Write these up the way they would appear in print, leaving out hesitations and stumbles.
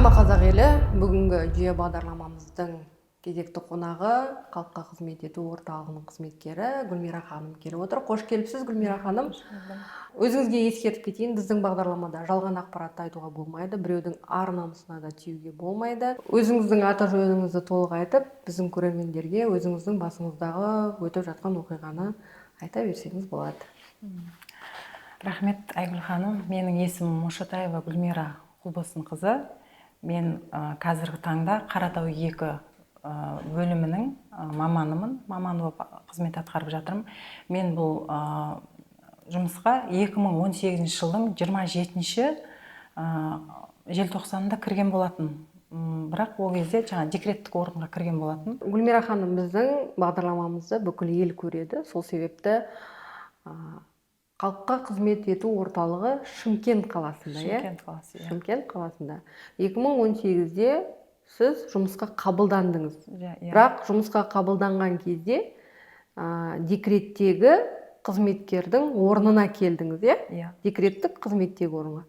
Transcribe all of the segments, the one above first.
Арма, қазақ елі! Бүгінгі жүйе бағдарламамыздың кезекті қонағы халыққа қызмет ету орталығының қызметкері Гүлмира ханым келіп отыр. Қош келіпсіз, Гүлмира ханым! Өзіңізге ескертіп кетейін, біздің бағдарламада жалған ақпаратты айтуға болмайды, біреудің ар намысына да тиюге болмайды. Өзіңіздің аты жөніңізді толық айтып, біздің көрермендерге өзіңіздің басыңыздағы өтіп жатқан оқиғаны айта берсеңіз болады. Рахмет, Айгүл ханым! Менің есімім Мошатаева Гүлмира Құлбосынқызы. Мен қазіргі таңда Қаратау 2 бөлімінің маманымын, маман болып қызмет атқарып жатырмын. Мен бұл жұмысқа 2018 жылдың 27 желтоқсанында кірген болатын. Бірақ ол кезде жаңа декреттік орынға кірген болатын. Гүлмира ханым, біздің бағдарламамызды бүкіл ел көреді. Сол себепті халыққа қызмет ету орталығы Шымкент қаласында, иә? Шымкент қаласы, иә. Шымкент қаласында 2018-де сіз жұмысқа қабылдандыңыз. Иә. Бірақ жұмысқа қабылданған кезде декреттегі қызметкердің орнына келдіңіз, иә? Иә. Декреттік қызметтегі орынға.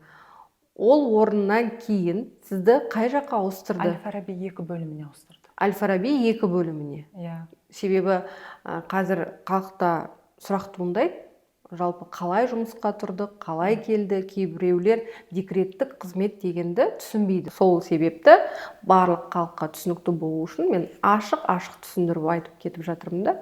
Ол орнынан кейін сізді қай жаққа ауыстырды? Әл Фараби 2 бөліміне ауыстырды. Әл Фараби 2 бөліміне. Иә. Себебі қазір халықта сұрақ туындайды: жалпы қалай жұмысқа тұрдық, қалай келді? Кейбіреулер декреттік қызмет дегенді түсінбейді. Сол себепті барлық халыққа түсінікті болу үшін мен ашық ашық түсіндіріп айтып кетіп жатырмын да.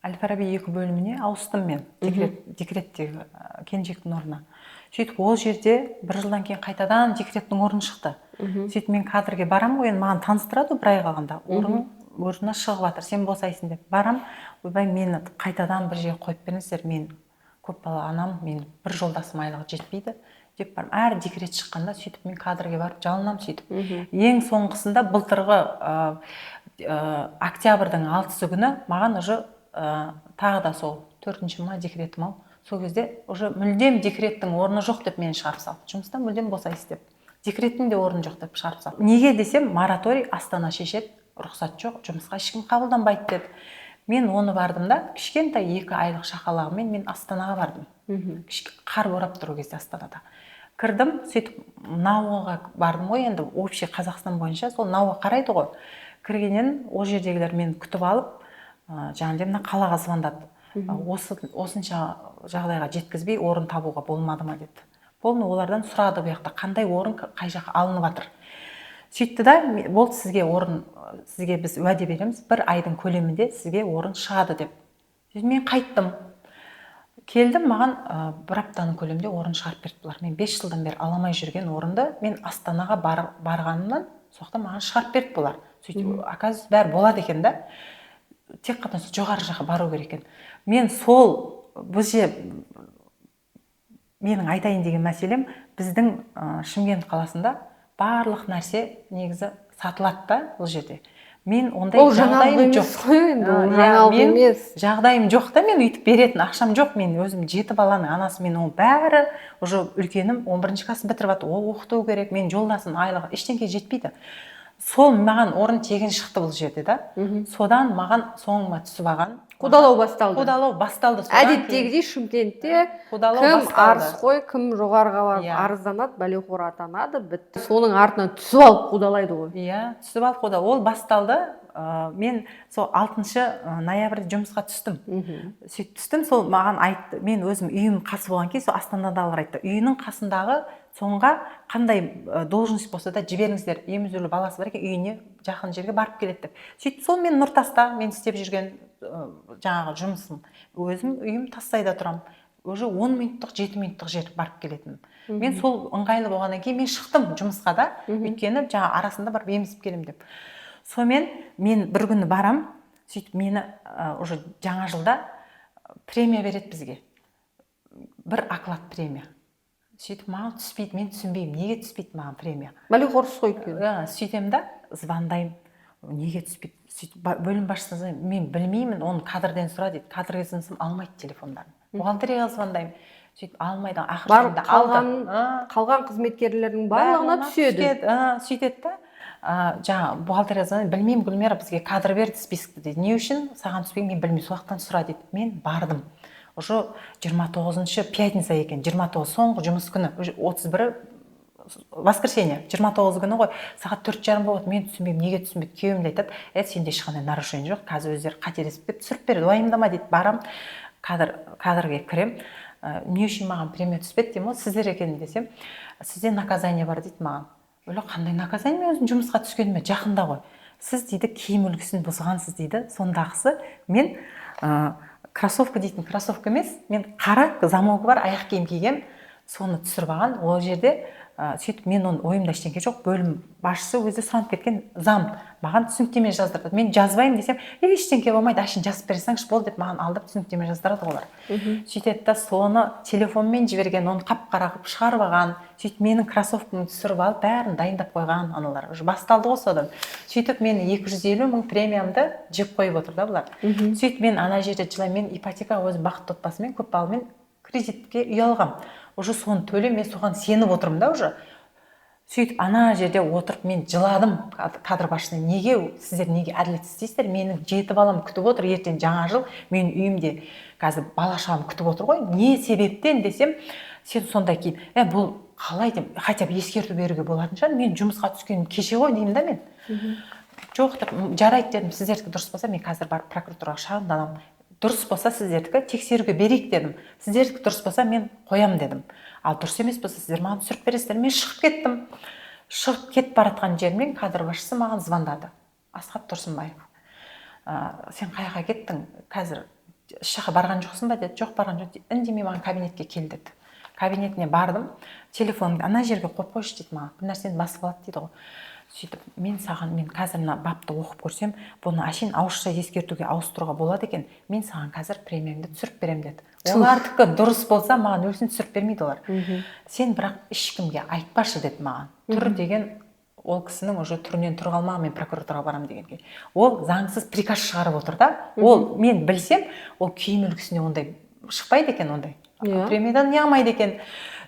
Әл Фараби 2 бөліміне ауыстым мен декреттегі келіншектің орнына. Сөйтіп, ол жерде бір жылдан кейін қайтадан декреттің орны шықты. Сөйтіп, мен кадрге барамын ғой енді, маған таныстырады ғой бір ай қалғанда, орын орнына шығып жатыр, сен босайсың деп. Барам: «Ойбай, мені қайтадан бір жерге қойып беріңіздер, мен көпбалалы анам, мен бір жолдасым айлығы жетпейді», — деп барамын әр декрет шыққанда. Сөйтіп, мен кадрге барып жалынамын. Сөйтіп, ең соңғысында былтырғы октябрьдің 6-сы күні маған уже тағы да сол төртінші ма декретім ау, сол кезде уже мүлдем декреттің орны жоқ деп мені шығарып салды жұмыстан. Мүлдем босайсыз деп, декреттің де орны жоқ деп шығарып салды. Неге десем, мораторий, Астана шешеді, рұқсат жоқ, жұмысқа ешкім қабылданбайды деді. Мен оны бардым да, кішкентай 2 айлық шақалағыммен мен Астанаға бардым. Қар борап тұр ол кезде Астанада. Кірдім, сөйтіп НАО-ға бардым ғой енді, общий Қазақстан бойынша сол НАО қарайды ғой. Кіргеннен ол жердегілер мені күтіп алып, жаңағыдай мына қалаға звондады: «Осы осынша жағдайға жеткізбей орын табуға болмады ма?» — деді. Полный олардан сұрады, бұл жақта қандай орын, қай жаққа алынып жатыр. Сөйтті да, болды, сізге орын, сізге біз уәде береміз, бір айдың көлемінде сізге орын шығады деп. Сөйтіп, мен қайттым, келдім, маған бір аптаның көлемінде орын шығарып берді бұлар. Мен 5 жылдан бері ала алмай жүрген орынды мен Астанаға барғанымнан сол жақта маған шығарып берді бұлар. Сөйтіп, оказывается, бәрі болады екен да, тек қана сол жоғары жаққа бару керек екен. Мен сол бұл же менің айтайын деген мәселем, біздің Шымкент қаласында барлық нәрсе негізі сатылады да. Бұл жерде мен ондай Ол жаңалық жағдайым емес жоқ. қой енді, ол Иә, жаңалық мен емес. Жағдайым жоқ та, мен өйтіп беретін ақшам жоқ. Мен өзім жеті баланың анасы, мен оның бәрі уже, үлкенім 11 класс бітіріп жатыр, ол оқыту керек. Мен жолдасым айлығы, ештеңке жетпейді. Сол маған орын тегін шықты бұл жерде да. Содан маған соңыма түсіп алған. Қудалау басталды. Қудалау басталды содан кейін. Әдеттегідей Шымкентте Қудалау кім басталды. арыз қой, кім жоғарыға барып арызданады, бәлеқор атанады, бітті. Соның артынан түсіп алып қудалайды ғой. Иә, түсіп алып қудалау ол басталды. Мен сол 6 ноябрьде жұмысқа түстім. Сөйтіп түстім, сол маған айтты, мен өзім үйім қасы болған кейін, сол Астанадағылар айтты: «Үйінің қасындағы соңға қандай должность болса да жіберіңіздер, емізулі баласы бар екен, үйіне жақын жерге барып келеді», — деп. Сөйтіп, сол мен Нұртаста мен істеп жүрген жаңағы жұмысым, өзім үйім Тассайда тұрамын, уже 10 минуттық, 7 минуттық жер барып келетінмін. Мен сол ыңғайлы болғаннан кейін мен шықтым жұмысқа да, өйткені жаңа арасында барып емізіп келемін деп. Сонымен, мен бір күні барам, сөйтіп мені уже жаңа жылда премия береді бізге, бір оклад премия. Сөйтіп, маған түспейді. Мен түсінбеймін, неге түспейді маған премия. Бәлеқорсыз ғой өйткені. Иә, сөйтемін да, звондаймын, неге түспейді. Сөйтіп, бөлім басшысына звондаймын: «Мен білмеймін оны, кадрден сұра», — дейді. Кадрге звондасам, алмайды телефондарын. Бухгалтерияға звондаймын, сөйтіп алмайды. Ақыры Бар соңында алды. қалған қалған қызметкерлердің барлығына түседі. Сөйтеді да, жаңағы бухгалтерияға звондаймын: «Білмеймін, Гүлмира, бізге кадр берді спискті», — дейді. «Не үшін саған түспеген, мен білмеймін, сол жақтан сұра», — дейді. Мен бардым, уже 29-шы пятница екен, 29 соңғы жұмыс күні, уже 31-і. Воскресенье, 29 күні ғой, сағат 4:30 болады. Мен түсінбеймін, неге түсінбейді. Күйеуім де айтады: «Е, сенде ешқандай нарушение жоқ, қазір өздері қателесіп деп түсіріп береді, уайымдама», – дейді. Барам, кадрге кірем. «Не үшін маған премия түспеді?» – деймін ғой. «Сіздер екен», – десем, «Сізде наказание бар», – дейді маған. Өле, қандай наказание? Мен өзім жұмысқа түскеніме жақында ғой. «Сіз, – дейді, – киім үлгісін бұзғансыз», – дейді. Сондағысы мен кроссовка дейтін кроссовка емес, мен қара замогы бар аяқ киім кигем, соны түсіріп алған ол жерде. Сөйтіп мен оның ойымда ештеңе жоқ, бөлім басшысы өзі сұранып кеткен, зам маған түсініктеме жаздырды. Мен жазбаймын десем, «Е, ештеңе болмайды, әшейін жазып бере салыңызшы, болды», – деп маған алдап түсініктеме жаздырады олар. Сөйтеді да, соны телефонмен жіберген, оны қап қара қылып шығарып алған. Сөйтіп менің кроссовкамды түсіріп алып, бәрін дайындап қойған аналар, уже басталды ғой содан. Сөйтіп мен 250 000 премиямды жеп қойып отыр да бұлар. Сөйтіп мен ана жерде жылаймын. Мен ипотека, өзім бақытты отбасымен, көп баламен кредитке үй алғам, уже соны төлем, мен соған сеніп отырмын да уже. Сөйтіп ана жерде отырып мен жыладым кадр басшысына: «Неге сіздер, неге әділетсіз істейсіздер? Менің жеті балам күтіп отыр, ертең жаңа жыл, менің үйімде қазір бала шағам күтіп отыр ғой, не себептен?» – десем, «Сен сондай кейін». Е, бұл қалай деймін, хотя бы ескерту беруге болатын шығар, мен жұмысқа түскенім кеше ғой деймін да мен. «Жоқ», – деп. «Жарайды, – дедім, – сіздердікі дұрыс болса, мен қазір барып прокуратураға шағымданамын. Дұрыс болса, сіздердікі тексеруге берейік, – дедім. – Сіздердікі дұрыс болса, мен қоямын, – дедім. – Ал дұрыс емес болса, сіздер маған түсіріп бересіздер». Мен шығып кеттім. Шығып кетіп бара жатқан жерімнен кадр басшысы маған звондады, Асхат Тұрсынбаев. «Сен қай жаққа кеттің, қазір еш жаққа барған жоқсың ба?» – деді. «Жоқ, барған жоқ». Үндемей «Маған кабинетке кел», – деді. Кабинетіне бардым. «Телефоныңды ана жерге қойып қойшы», – дейді маған. Бір нәрсені басып алады дейді ғой. Сөйтіп мен саған, мен қазір мына бапты оқып көрсем, бұны әшейін ауызша ескертуге ауыстыруға болады екен, мен саған қазір премияңды түсіріп беремін, деді. Олардікі дұрыс болса, маған өлсін түсіріп бермейді олар. «Сен бірақ ешкімге айтпашы», – деді маған. Түр деген ол кісінің уже түрінен тұр қалмаған мен прокуратураға барамын дегенге. Ол заңсыз приказ шығарып отыр да. Ол мен білсем, ол киім үлгісіне ондай шықпайды екен, ондай премиядан не алмайды екен.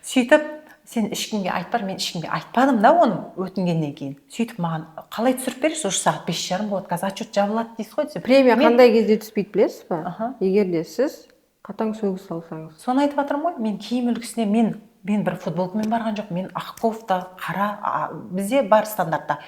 Сөйтіп «Сен ешкімге айтпа». Мен ешкімге айтпадым да оны өтінгеннен кейін. Сөйтіп маған «Қалай түсіріп бересіз, уже сағат 5:30 болады, қазір отчет жабылады дейсіз ғой», – десем, Премия мен қандай кезде түспейді, білесіз ба? Аха. Егер де сіз қатаң сөгіс алсаңыз. Соны айтып жатырмын ғой. Мен киім үлгісіне мен бір футболкамен барған жоқ, мен ақ кофта, қара, бізде бар стандартта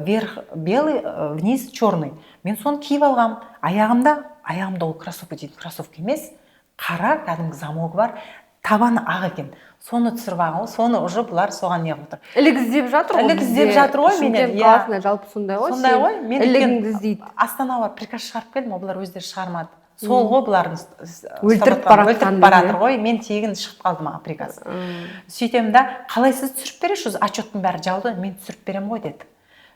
верх белый, вниз черный, мен соны киіп алғам. Аяғымда ол кроссовка дейтін кроссовка емес, қара кәдімгі замогы бар, табаны ақ екен, соны түсіріп алған ғой. Соны уже бұлар соған не қылып отыр. Ілік іздеп жатыр ғой Ілік іздеп бізде. жатыр ғой менен, Шымкент иә. қаласында жалпы сондай ғой. Сондай Сен ғой. Мен ілігіңді іздейді. Астанаға барып приказ шығарып келдім ғой, бұлар өздері шығармады. Сол ғой бұлардың Өлтіріп ұстап бара өлтіріп жатқан бара деген. жатыр ғой. Мен тегін шығып қалды маған приказ. Сөйтемін да, «Қалай сіз түсіріп бересіз, отчеттың бәрі жабылды?» «Мен түсіріп беремін ғой», – деді.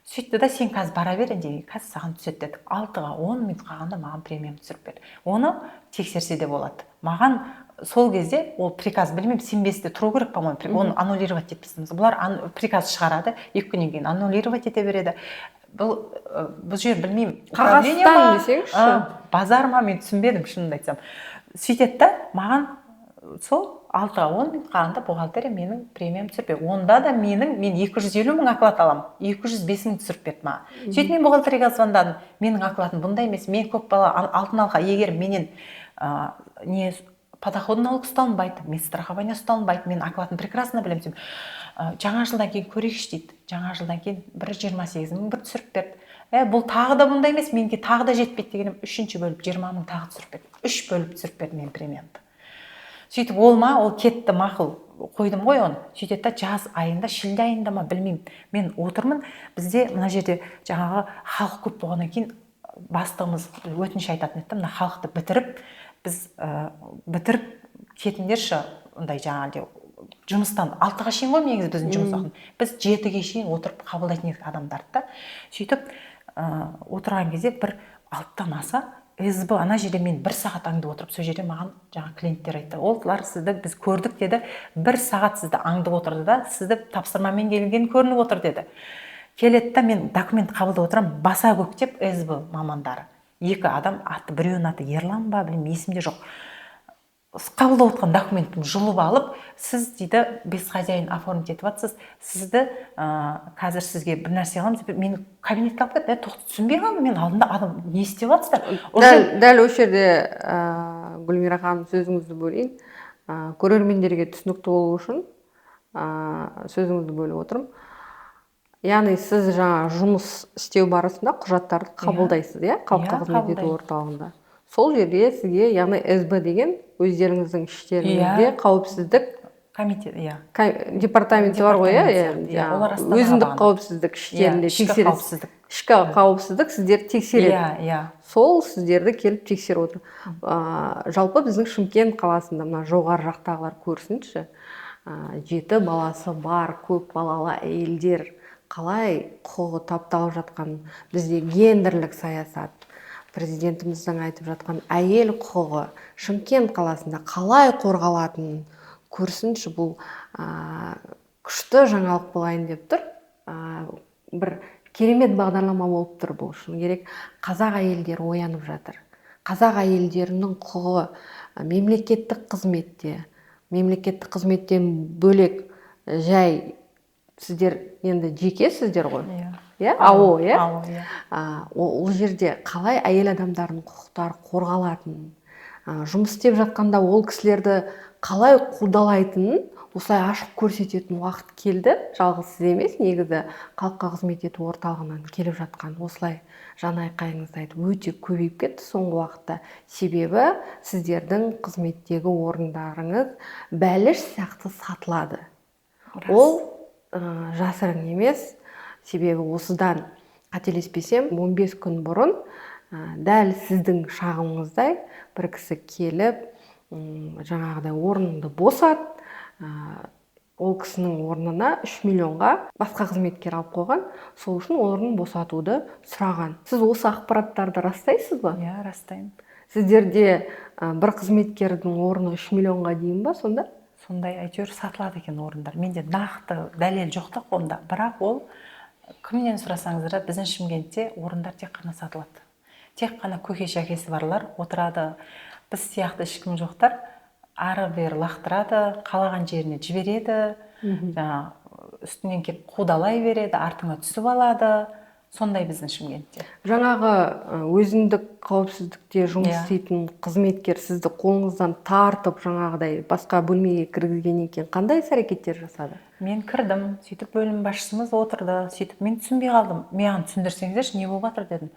Сөйтті да, «Сен қазір бара бер енді, қазір саған түседі», – деді. 5:50 қалғанда маған премиямды түсіріп берді. Оны тексерсе де болады. Маған сол кезде ол приказ, білмеймін, сенбесте тұру керек, по моему, оны аннулировать етіп тастаймыз. Бұлар приказ шығарады, 2 күннен кейін аннулировать ете береді. Бұл жер, білмеймін, управление Қағазстан ма, десеңізші. Базар ма, мен түсінбедім, шынымды айтсам. Сөйтеді да, маған сол 5:50 қалғанда бухгалтерия менің премиямды түсіріп берді. Онда да менің, мен 250 000 оклад аламын, 205 000 түсіріп берді маған. Сөйтіп мен бухгалтерияға звондадым: «Менің окладым бұндай емес, мен көп бала, алтын алқа, егер менен не подоходный налог ұсталынбайды, медстрахование ұсталынбайды, мен окладын прекрасно білемін», – десем, «Жаңа жылдан кейін көрейікші», – дейді. Жаңа жылдан кейін бір 28 000 бір түсіріп берді. Ә, бұл тағы да бұндай емес, менікі тағы да жетпейді дегенім, үшінші бөліп 20 000 тағы түсіріп берді. Үш бөліп түсіріп берді менің премиямды. Сөйтіп ол ма, ол кетті, мақұл, қойдым ғой оны. Сөйтеді да, жаз айында, шілде айында ма, білмеймін, мен отырмын. Бізде мына жерде жаңағы халық көп болғаннан кейін бастығымыз өтініш айтатын еді да: «Мына халықты бітіріп, біз бітіріп кетіңдерші». Ындай жаңағыдай жұмыстан 6-ға шейін ғой негізі біздің жұмыс уақыты, біз 7-ге шейін отырып қабылдайтын едік адамдарды да. Сөйтіп отырған кезде бір 6-тан аса СБ ана жерде мен бір сағат аңдып отырып, сол жерде маған жаңа клиенттер айтты: «Олар сізді біз көрдік, – деді, – бір сағат сізді аңдып отырды да, сізді тапсырмамен келген көрініп отыр», – деді. Келеді да, мен документ қабылдап отырамын, баса көктеп СБ мамандары екі адам, аты, біреуінің аты Ерлан ба, білмеймін, есімде жоқ, қабылдап отқан документін жұлып алып, «Сіз, – дейді, – без хозяин оформить етіп жатсыз, сізді қазір сізге бір нәрсе қыламыз», – деп мені кабинетке алып кетті. Тоқта, түсінбей қалдым мен, алдында адам, не істеп жатсыздар? Дәл осы жерде, Гүлмира ханым, сөзіңізді бөлейін, көрермендерге түсінікті болу үшін. Сөзіңізді бөліп отырмын. Яғни сіз жаңа жұмыс істеу барысында құжаттарды қабылдайсыз, иә, халыққа Иә, қызмет ету қабылдаймын. орталығында. Сол жерде сізге, яғни СБ деген өздеріңіздің іштеріңізде қауіпсіздік комитет, иә. Департаменті бар ғой, иә? Департамент сияқты, иә, олар Астанаға Өзіндік бағынады. қауіпсіздік іштерінде Ішкі тексересіз. қауіпсіздік. Ішкі қауіпсіздік сіздерді тексереді. Иә иә Сол сіздерді келіп тексеріп отыр. Жалпы біздің Шымкент қаласында мына жоғары жақтағылар көрсінші, жеті баласы бар көп балалы әйелдер қалай құқығы тапталып жатқанын. Бізде гендерлік саясат, президентіміздің айтып жатқан әйел құқығы Шымкент қаласында қалай қорғалатынын көрсінші. Бұл күшті жаңалық болайын деп тұр. Бір керемет бағдарлама болып тұр бұл. Шыны керек, қазақ әйелдері оянып жатыр. Қазақ әйелдерінің құқығы мемлекеттік қызметте, мемлекеттік қызметтен бөлек, жай сіздер енді жекесіздер ғой, Иә. иә, АО, иә? АО, иә. Ол жерде қалай әйел адамдардың құқықтары қорғалатынын, жұмыс істеп жатқанда ол кісілерді қалай қудалайтынын осылай ашық көрсететін уақыт келді. Жалғыз сіз емес, негізі халыққа қызмет ету орталығынан келіп жатқан осылай жан айқайыңызды айтып өте көбейіп кетті соңғы уақытта. Себебі сіздердің қызметтегі орындарыңыз бәліш сияқты сатылады. Ол жасырын емес, себебі осыдан, қателеспесем, 15 күн бұрын дәл сіздің шағымыңыздай бір кісі келіп, жаңағыдай орныңды босат, ол кісінің орнына 3 миллионға басқа қызметкер алып қойған, сол үшін орнын босатуды сұраған. Сіз осы ақпараттарды растайсыз ба? Иә, растаймын. Сіздерде бір қызметкердің орны 3 миллионға дейін ба сонда? Сондай әйтеуір сатылады екен орындар. Менде нақты дәлел жоқ та қолымда, бірақ ол кімнен сұрасаңыздар да, біздің Шымкентте орындар тек қана сатылады, тек қана көке шәкесі барлар отырады, біз сияқты ешкім жоқтар ары бері лақтырады, қалаған жеріне жібереді, жаңағы үстінен келіп қудалай береді, артыңа түсіп алады. Сондай біздің Шымкентте. Жаңағы өзіндік қауіпсіздікте жұмыс істейтін қызметкер сізді қолыңыздан тартып, жаңағыдай басқа бөлмеге кіргізгеннен кейін қандай іс әрекеттер жасады? Мен кірдім, сөйтіп бөлім басшымыз отырды. Сөйтіп мен түсінбей қалдым. Маған түсіндірсеңіздерші, не болып жатыр дедім.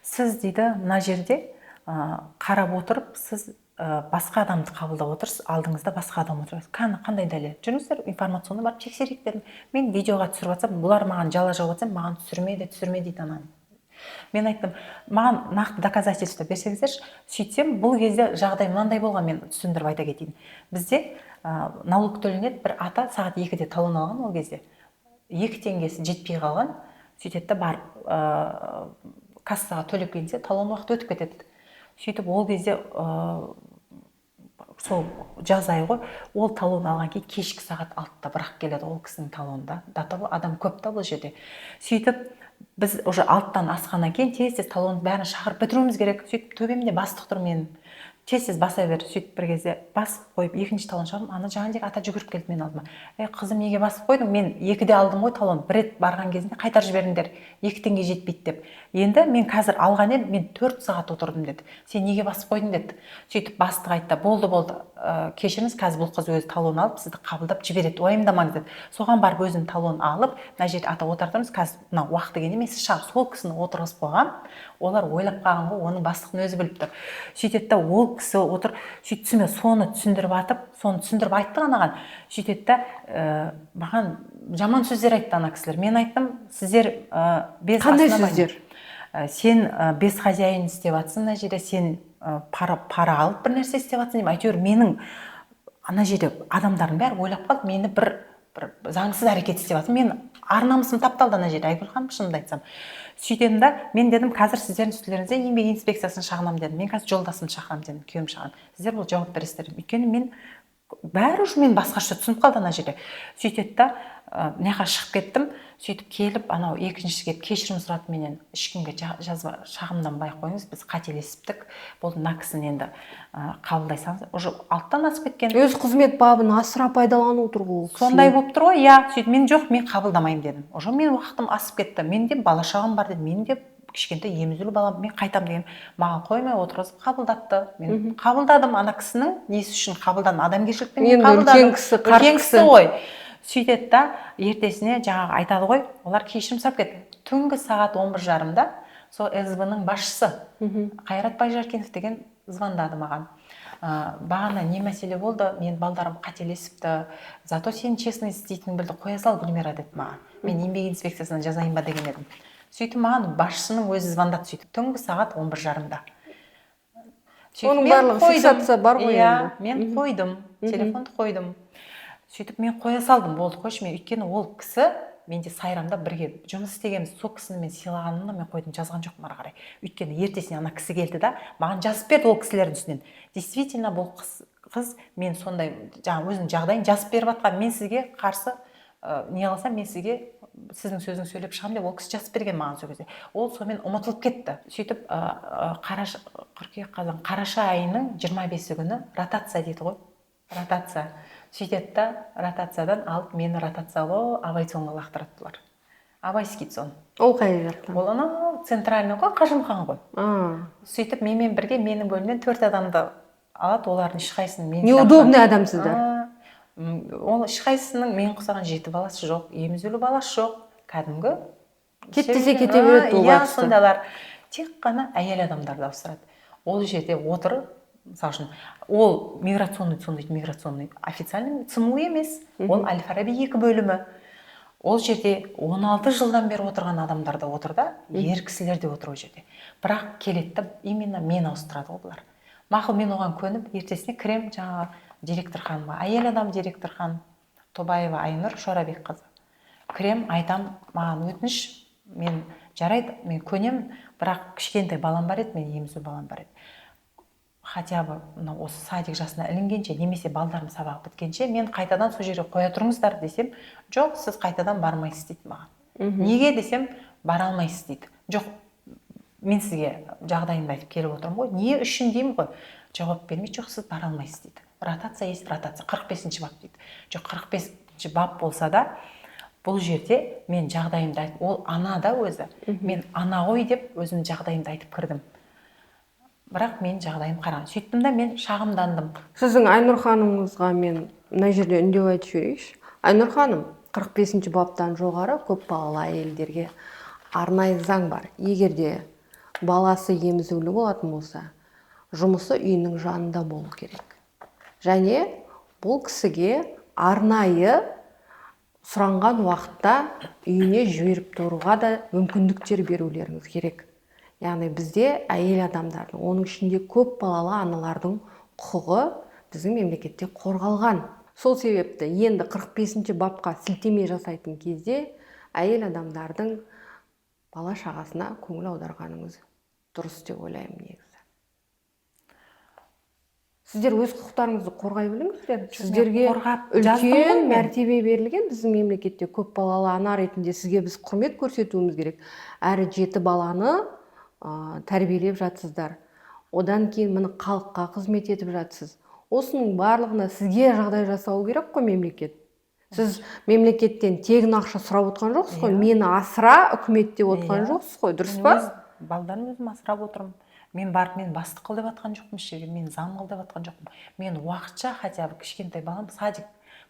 Сіз, дейді, мына жерде қарап отырып, сіз басқа адамды қабылдап отырсыз, алдыңызда басқа адам отыр. Кәні, қандай дәлел? Жүріңіздер, информационный барып тексерейік дедім. Мен видеоға түсіріп жатсам, бұлар маған жала жауып жатсам, маған түсірме де, түсірме дейді ананы. Мен айттым, маған нақты доказательство берсеңіздерші. Сөйтсем, бұл кезде жағдай мынандай болған, мен түсіндіріп айта кетейін. Бізде налог төленеді. Бір ата сағат 2-де талон алған, ол кезде 2 теңгесі жетпей қалған. Сөйтеді да барып кассаға төлеп келсе, талон уақыты өтіп кетеді. Сөйтіп ол кезде сол жаз айы ғой, ол талон алған кейін кешкі сағат 6-да бірақ келеді ол кісінің талоны да. До того адам көп та бұл жерде. Сөйтіп біз уже 6-тан асқаннан кейін тез тез талонның бәрін шақырып бітіруіміз керек. Сөйтіп төбемде бастық тұр менің, тез тез баса бер. Сөйтіп бір кезде басып қойып, екінші талон шығардым. Ана жаңағыдегі ата жүгіріп келді менің алдыма. Ей, қызым, неге басып қойдың? Мен 2-де алдым ғой талон, бір рет барған кезінде қайтарып жіберіңдер, 2 теңге жетпейді деп. Енді мен қазір алған едім, мен 4 сағат отырдым деді, сен неге басып қойдың деді. Сөйтіп бастық айтты, болды, болды, кешіріңіз, қазір бұл қыз өзі талон алып сізді қабылдап жібереді, уайымдамаңыз деді. Соған барып өзім талон алып, мына жерде ата отыра тұрыңыз, қазір мына уақыты келгенде мен сізді шақыр. Сол кісіні отырғызып қойған, олар ойлап қалған ғой, оның бастықтың өзі біліп тұр. Сөйтеді да ол кісі отыр, сөйтіп түсінбей, соны түсіндіріп атып, соны түсіндіріп айтты анаған. Сөйтеді да маған жаман сөздер айтты ана кісілер. Мен айттым, сіздер без Қандай основания. сөздер? Сен без хозяин істеп жатсың мына жерде, сен пара алып бір нәрсе істеп жатсың деймін. Әйтеуір менің ана жерде адамдардың бәрі ойлап қалды, мені бір заңсыз әрекет істеп жатырмын. Мен ар намысым тапталды ана жерде, Айгүл ханым, шынымды айтсам. Сөйтемін да, мен дедім, қазір сіздердің үстілеріңізде еңбек инспекциясын шағынамын дедім. Мен қазір жолдасымды шақырамын дедім, күйеуімді шақырамын. Сіздер бұл жауап бересіздер дедім. Өйткені мен бәрі уже мен басқаша түсініп қалды ана жерде. Сөйтеді да, мына жаққа шығып кеттім. Сөйтіп келіп, анау екіншісі келіп кешірім сұрады менен. Ешкімге жазба шағымданбай ақ қойыңыз, біз қателесіптік. Болды, мына кісіні енді қабылдай салыңыз. Уже 6-тан асып кеткен. Өз қызмет бабын асыра пайдаланып отыр ғой ол кісілер. Сондай болып тұр ғой, иә. Сөйтіп мен жоқ, мен қабылдамаймын дедім. Уже менің уақытым асып кетті. Менде бала шағам бар дедім. Менде кішкентай емізулі балам, мен қайтамын деген. Маған қоймай отырғызып қабылдатты. Мен қабылдадым, ана кісінің несі үшін қабылдадым, адамгершілікпен мен Енді қабылдадым. үлкен кісі, қарт Үлкен кісі кісі. ғой. Сөйтеді да, ертесіне жаңағы айтады ғой, олар кешірім сұрап кетті. Түнгі сағат 11:30-да сол СБ ның басшысы Қайрат Байжаркенов деген звондады маған. Бағана не мәселе болды, мен балдарым қателесіпті, зато сен честный істейтініңді білді, қоя сал, Гүлмира, деді маған. Мен еңбек инспекциясына жазайын ба деген едім. Сөйтіп маған басшысының өзі звондады, сөйтіп түнгі сағат 11:30-да. Сөйтіп Оның мен барлығы қойдым. Фиксация бар ғой Иә, енді. мен қойдым, телефонды қойдым. Сөйтіп мен қоя салдым, болды, қойшы мен, өйткені ол кісі менде Сайрамда бірге жұмыс істегенбіз, сол кісіні мен сыйлағанымнан мен қойдым, жазған жоқпын ары қарай. Өйткені ертесіне ана кісі келді да, маған жазып берді ол кісілердің үстінен. Действительно, бұл қыз мен сондай жаңағы өзінің жағдайын жазып беріп жатқан, мен сізге қарсы не қылсам, мен сізге сіздің сөзіңізді сөйлеп шығамын деп ол кісі жазып берген маған сол кезде. Ол сонымен ұмытылып кетті. Сөйтіп қараша, қыркүйек, қазан, қараша айының 25-і күні ротация дейді ғой, ротация. Сөйтеді да, ротациядан алып мені ротациялау Абай ЦОНға лақтырады бұлар, Абайский ЦОН. Ол қай жақта? Ол анау центральный ғой, Қажымұқан ғой. Сөйтіп менімен бірге менің бөлімнен төрт адамды алады, олардың ешқайсысының мен Неудобный адамсыздар. Ол ешқайсысының мен құсаған жеті баласы жоқ, емізулі баласы жоқ, кәдімгі Кет десе кете береді ол Иә, байғұстар. Сондайлар. Тек қана әйел адамдарды ауыстырады. Ол жерде отыр, мысалы үшін, ол миграционный ЦОН дейді, миграционный официальный ЦМУ емес, ол әл Фараби екі бөлімі. Ол жерде 16 жылдан бері отырған адамдар да отыр да, ер кісілер де отыр ол жерде. Бірақ келеді да, именно мен ауыстырады ғой бұлар. Мақұл, мен оған көніп, ертесіне кірем жаңағы директор ханымға, әйел адам директор ханым Тобаева Айнұр Шорабекқызы. Кірем, айтам, маған өтініш, мен жарайды, мен көнемін, бірақ кішкентай балам бар еді, мен емізу балам бар еді, хотя бы мына осы садик жасына ілінгенше немесе балдарым сабағы біткенше мен қайтадан сол жерге қоя тұрыңыздар десем, жоқ, сіз қайтадан бармайсыз дейді маған. Неге десем, бара алмайсыз дейді. Жоқ, мен сізге жағдайымды айтып келіп отырмын ғой, не үшін деймін ғой. Жауап бермейді. Жоқ, сіз бара алмайсыз дейді, ротация есть ротация, 45-бап дейді. Жоқ, 45-бап болса да, бұл жерде мен жағдайымды айтып, ол ана да өзі, мен ана ғой деп өзімнің жағдайымды айтып кірдім, бірақ мен жағдайым қараған. Сөйттім да, мен шағымдандым. Сіздің Айнұр ханымыңызға мен мына жерде үндеу айтып жіберейікші. Айнұр ханым, 45 баптан жоғары көп балалы әйелдерге арнайы заң бар. Егер де баласы емізулі болатын болса, жұмысы үйінің жанында болу керек және бұл кісіге арнайы сұранған уақытта үйіне жіберіп тұруға да мүмкіндіктер берулеріңіз керек. Яғни бізде әйел адамдардың, оның ішінде көп балалы аналардың құқығы біздің мемлекетте қорғалған. Сол себепті енді 45 бапқа сілтеме жасайтын кезде әйел адамдардың бала шағасына көңіл аударғаныңыз дұрыс деп ойлаймын. Негізі сіздер өз құқықтарыңызды қорғай біліңіздер. Сіздерге Қорғап жаздым ғой үлкен мен. мәртебе берілген біздің мемлекетте. Көп балалы ана ретінде сізге біз құрмет көрсетуіміз керек. Әрі жеті баланы тәрбиелеп жатсыздар, одан кейін міне халыққа қызмет етіп жатсыз. Осының барлығына сізге жағдай жасау керек қой мемлекет. Сіз мемлекеттен тегін ақша сұрап отқан жоқсыз ғой. Иә. Мені асыра, үкімет деп отқан Иә. жоқсыз ғой, дұрыс Мен па? өз балдарымды өзім асырап отырмын. Мен барып, мен бастық қыл деп жатқан жоқпын еш жерге, мен зам қыл деп жатқан жоқпын. Мен уақытша, хотя бы кішкентай балам садик,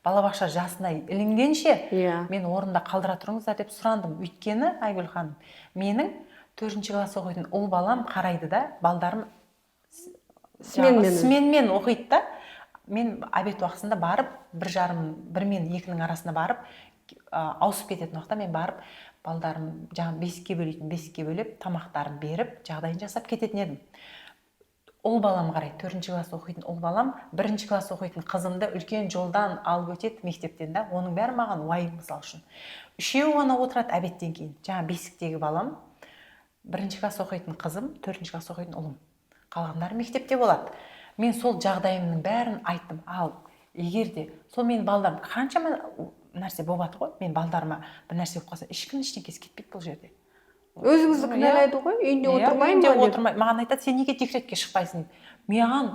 балабақша жасына ілінгенше мен орында қалдыра тұрыңыздар деп сұрандым. Өйткені, Айгүл ханым, менің төртінші класс оқитын ұл балам қарайды да, балдарым Сменмен. Жаңағы сменмен оқиды да. Мен обед уақытысында барып, 1:30, 1 мен 2-нің арасында барып, ауысып кететін уақытта мен барып, балдарым жаңағы бесікке бөлейтін, бесікке бөлеп, тамақтарын беріп, жағдайын жасап кететін едім. Ұл балам қарайды, төртінші класс оқитын ұл балам бірінші класс оқитын қызымды үлкен жолдан алып өтеді мектептен да. Оның бәрі маған уайым. Мысал үшін, үшеуі ғана отырады обедтен кейін: жаңа бесіктегі балам, бірінші класс оқитын қызым, төртінші класс оқитын ұлым. Қалғандары мектепте болады. Мен сол жағдайымның бәрін айттым. Ал егер де сол менің балдарым, қаншама нәрсе болып жатыр ғой, мен балдарыма бір нәрсе болып қалса, ешкім ештеңкесі кетпейді бұл жерде. Өзіңізді Иә. кінәлайды ғой, үйінде Иә, отырмаймын үйінде ба деп. Отырмай. Маған айтады: сен неге декретке шықпайсың дейді. Маған,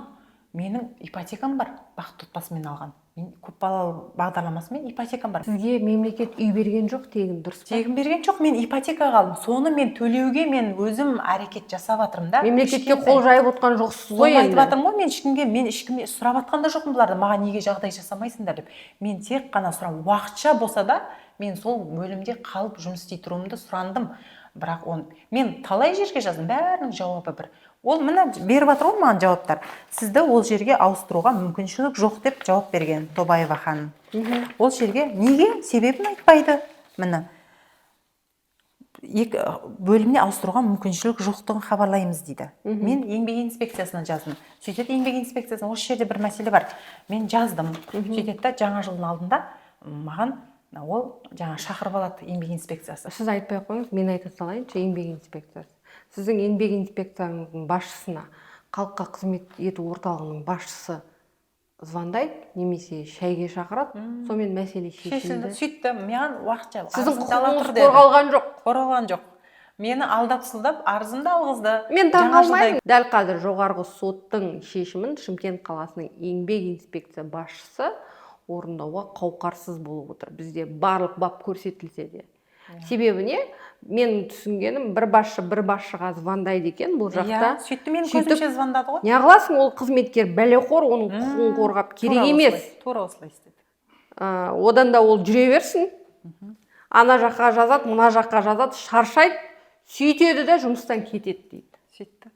менің ипотекам бар, Бақытты отбасымен алған. Мен көпбалалы бағдарламасымен ипотекам бар. Сізге мемлекет үй берген жоқ тегін, дұрыс па? Тегін берген жоқ, мен ипотекаға алдым. Соны мен төлеуге мен өзім әрекет жасап жатырмын да. Мемлекетке қол жайып отқан жоқсыз ғой Соны айтып енді. жатырмын ғой, мен ешкімге сұрап жатқан да жоқпын бұларды, маған неге жағдай жасамайсыңдар деп. Мен тек қана сұрап, уақытша болса да мен сол бөлімде қалып жұмыс істей тұруымды сұрандым. Бірақ оны мен талай жерге жаздым, бәрінің жауабы бір. Ол міне беріп жатыр ғой маған жауаптар. Сізді ол жерге ауыстыруға мүмкіншілік жоқ деп жауап берген Тобаева ханым. Ол жерге неге, себебін айтпайды. Міне, екі бөліміне ауыстыруға мүмкіншілік жоқтығын хабарлаймыз дейді. Мен еңбек инспекциясына жаздым. Сөйтеді, еңбек инспекциясына осы жерде бір мәселе бар. Мен жаздым. Сөйтеді да, жаңа жылдың алдында маған ол жаңа шақырып алады еңбек инспекциясы. Сіз айтпай ақ қойыңыз, мен айта салайыншы. Еңбек инспекциясы, сіздің еңбек инспекцияңыздың басшысына халыққа қызмет ету орталығының басшысы звондайды немесе шайге шақырады, сонымен мәселе шешілді. Шешілді. Сөйтті, маған уақытша Сіздің арызыңды ала құқығыңыз тұр деді. қорғалған жоқ. Қорғалған жоқ, мені алдап сылдап арызымды алғызды. Мен Жаңа таңғалмаймын. Дәл қазір жоғарғы соттың шешімін Шымкент қаласының еңбек инспекция басшысы орындауға қауқарсыз болып отыр, бізде барлық бап көрсетілсе де. Себебі не, менің түсінгенім, бір басшы бір басшыға звондайды екен бұл жақта. Иә, сөйтті, менің Сөйтіп- көзімше звондады ғой. Неғыласың, ол қызметкер бәлеқор, оның құқығын қорғап керек Тура емес. осылай, тура осылай істеді. Одан да ол жүре берсін, ана жаққа жазады, мына жаққа жазады, шаршайды, сөйтеді де жұмыстан кетеді дейді. Сөйтті.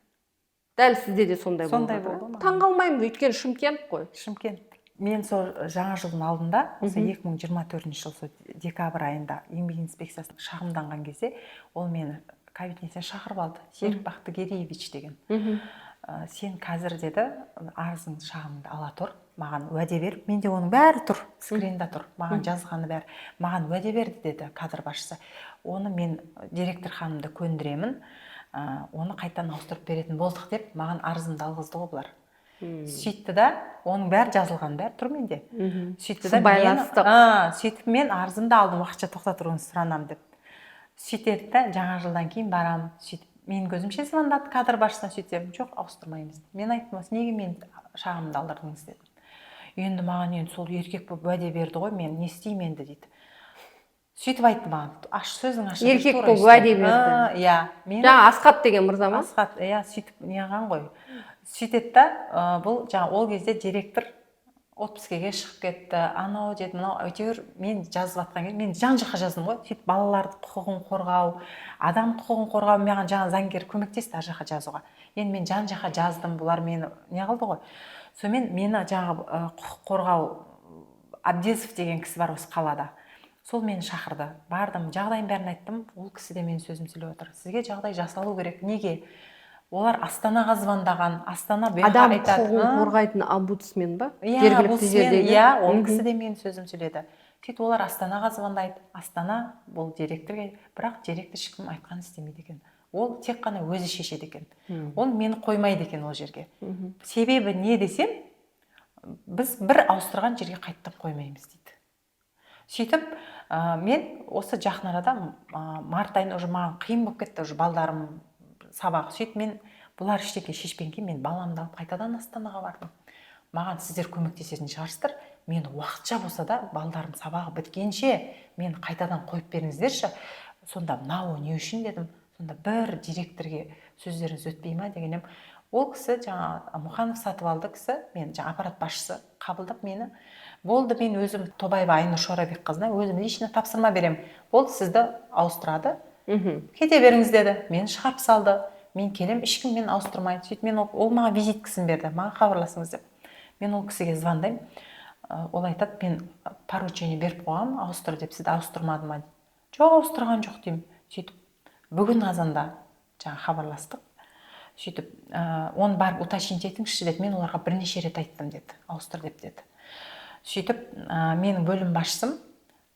Дәл сізде де сондай Сондай болып болды жатыр. маған. Таңғалмаймын, өйткені Шымкент қой. Шымкент. Мен сол жаңа жылдың алдында, осы 2024 жыл сол декабрь айында еңбек инспекциясына шағымданған кезде ол мені кабинетіне шақырып алды, Серік Бақтыгереевич деген. Сен қазір, деді, арызың, шағымыңды ала тұр, маған уәде бер. Менде оның бәрі тұр, скринда тұр, маған жазғаны бәрі. Маған уәде берді, деді кадр басшысы, оны мен директор ханымды көндіремін, оны қайтадан ауыстырып беретін болдық деп маған арызымды алғызды ғой бұлар. Сөйтті да, оның бәрі жазылған, бәрі тұр менде. Сөйтті да Сыбайластық. Сөйтіп мен арызымды алдым, уақытша тоқтатуыңызды сұранамын деп. Сөйтеді да, жаңа жылдан кейін барамын. Сөйтіп менің көзімше звондады кадр басшысына. Сөйтсем, жоқ, ауыстырмаймыз. Мен айттым: осы неге мен шағымды алдырдыңыз дедім. Енді маған, енді сол еркек болып уәде берді ғой, мен не істеймін енді дейді. Сөйтіп айтты маған, аш сөздің ашығы. Еркек тура болып өйстіп. уәде берді. Иә, мен Жаңа Асхат деген мырза ма? Асхат, иә. Сөйтіп неғылған ғой. Сөйтеді да, бұл жаңа ол кезде директор отпускіге шығып кетті, анау деді, мынау, әйтеуір мен жазып жатқан кезде мен жан жаққа жаздым ғой. Сөйтіп балалардың құқығын қорғау, адам құқығын қорғау, маған жаңа заңгер көмектесті ар жаққа жазуға. Енді мен жан жаққа жаздым, бұлар мені не қылды ғой. Сонымен мені жаңағы құқық қорғау Абдезов деген кісі бар осы қалада, сол мені шақырды. Бардым, жағдайын бәрін айттым. Ол кісі де менің сөзімді сөйлеп отыр: сізге жағдай жасалу керек. Неге олар Астанаға звондаған, Астана бұл жаққа Адам айтады. құқығын қорғайтын омбудсмен ба, Иә, жергілікті омбудсмен, жердегі? Иә, ол кісі де менің сөзімді сөйледі. Сөйтіп олар Астанаға звондайды, Астана бұл директорге, бірақ директор ешкім айтқанын істемейді екен, ол тек қана өзі шешеді екен. Ол мені қоймайды екен ол жерге. Себебі не десем, біз бір ауыстырған жерге қайтадан қоймаймыз дейді. Сөйтіп мен осы жақын арада, март айында уже маған қиын болып кетті, уже балдарым сабағы. Сөйтіп мен бұлар ештеңе шешпеген кейін мен баламды алып қайтадан Астанаға бардым. Маған сіздер көмектесетін шығарсыздар, мен уақытша болса да балдарым сабағы біткенше мені қайтадан қойып беріңіздерші. Сонда мынау не үшін дедім. Сонда бір директорге сөздеріңіз өтпей ма деген едім. Ол кісі жаңа Мұханов сатып алды кісі, мен жаңа аппарат басшысы қабылдап мені, болды, мен өзім Тобаева Айнұр Шорабекқызына өзім лично тапсырма беремін, болды, сізді ауыстырады, кете беріңіз деді. Мені шығарып салды. Мен келем, ешкім мені ауыстырмайды. Сөйтіп мен ол маған визиткасын берді, маған хабарласыңыз деп. Мен ол кісіге звондаймын. Ол айтады: мен поручение беріп қойғанмын ауыстыр деп, сізді ауыстырмады ма дейді. Жоқ, ауыстырған жоқ деймін. Сөйтіп бүгін азанда жаңа хабарластық. Сөйтіп оны барып уточнить етіңізші деді, мен оларға бірнеше рет айттым деді, ауыстыр деп деді. Сөйтіп менің бөлім басшысым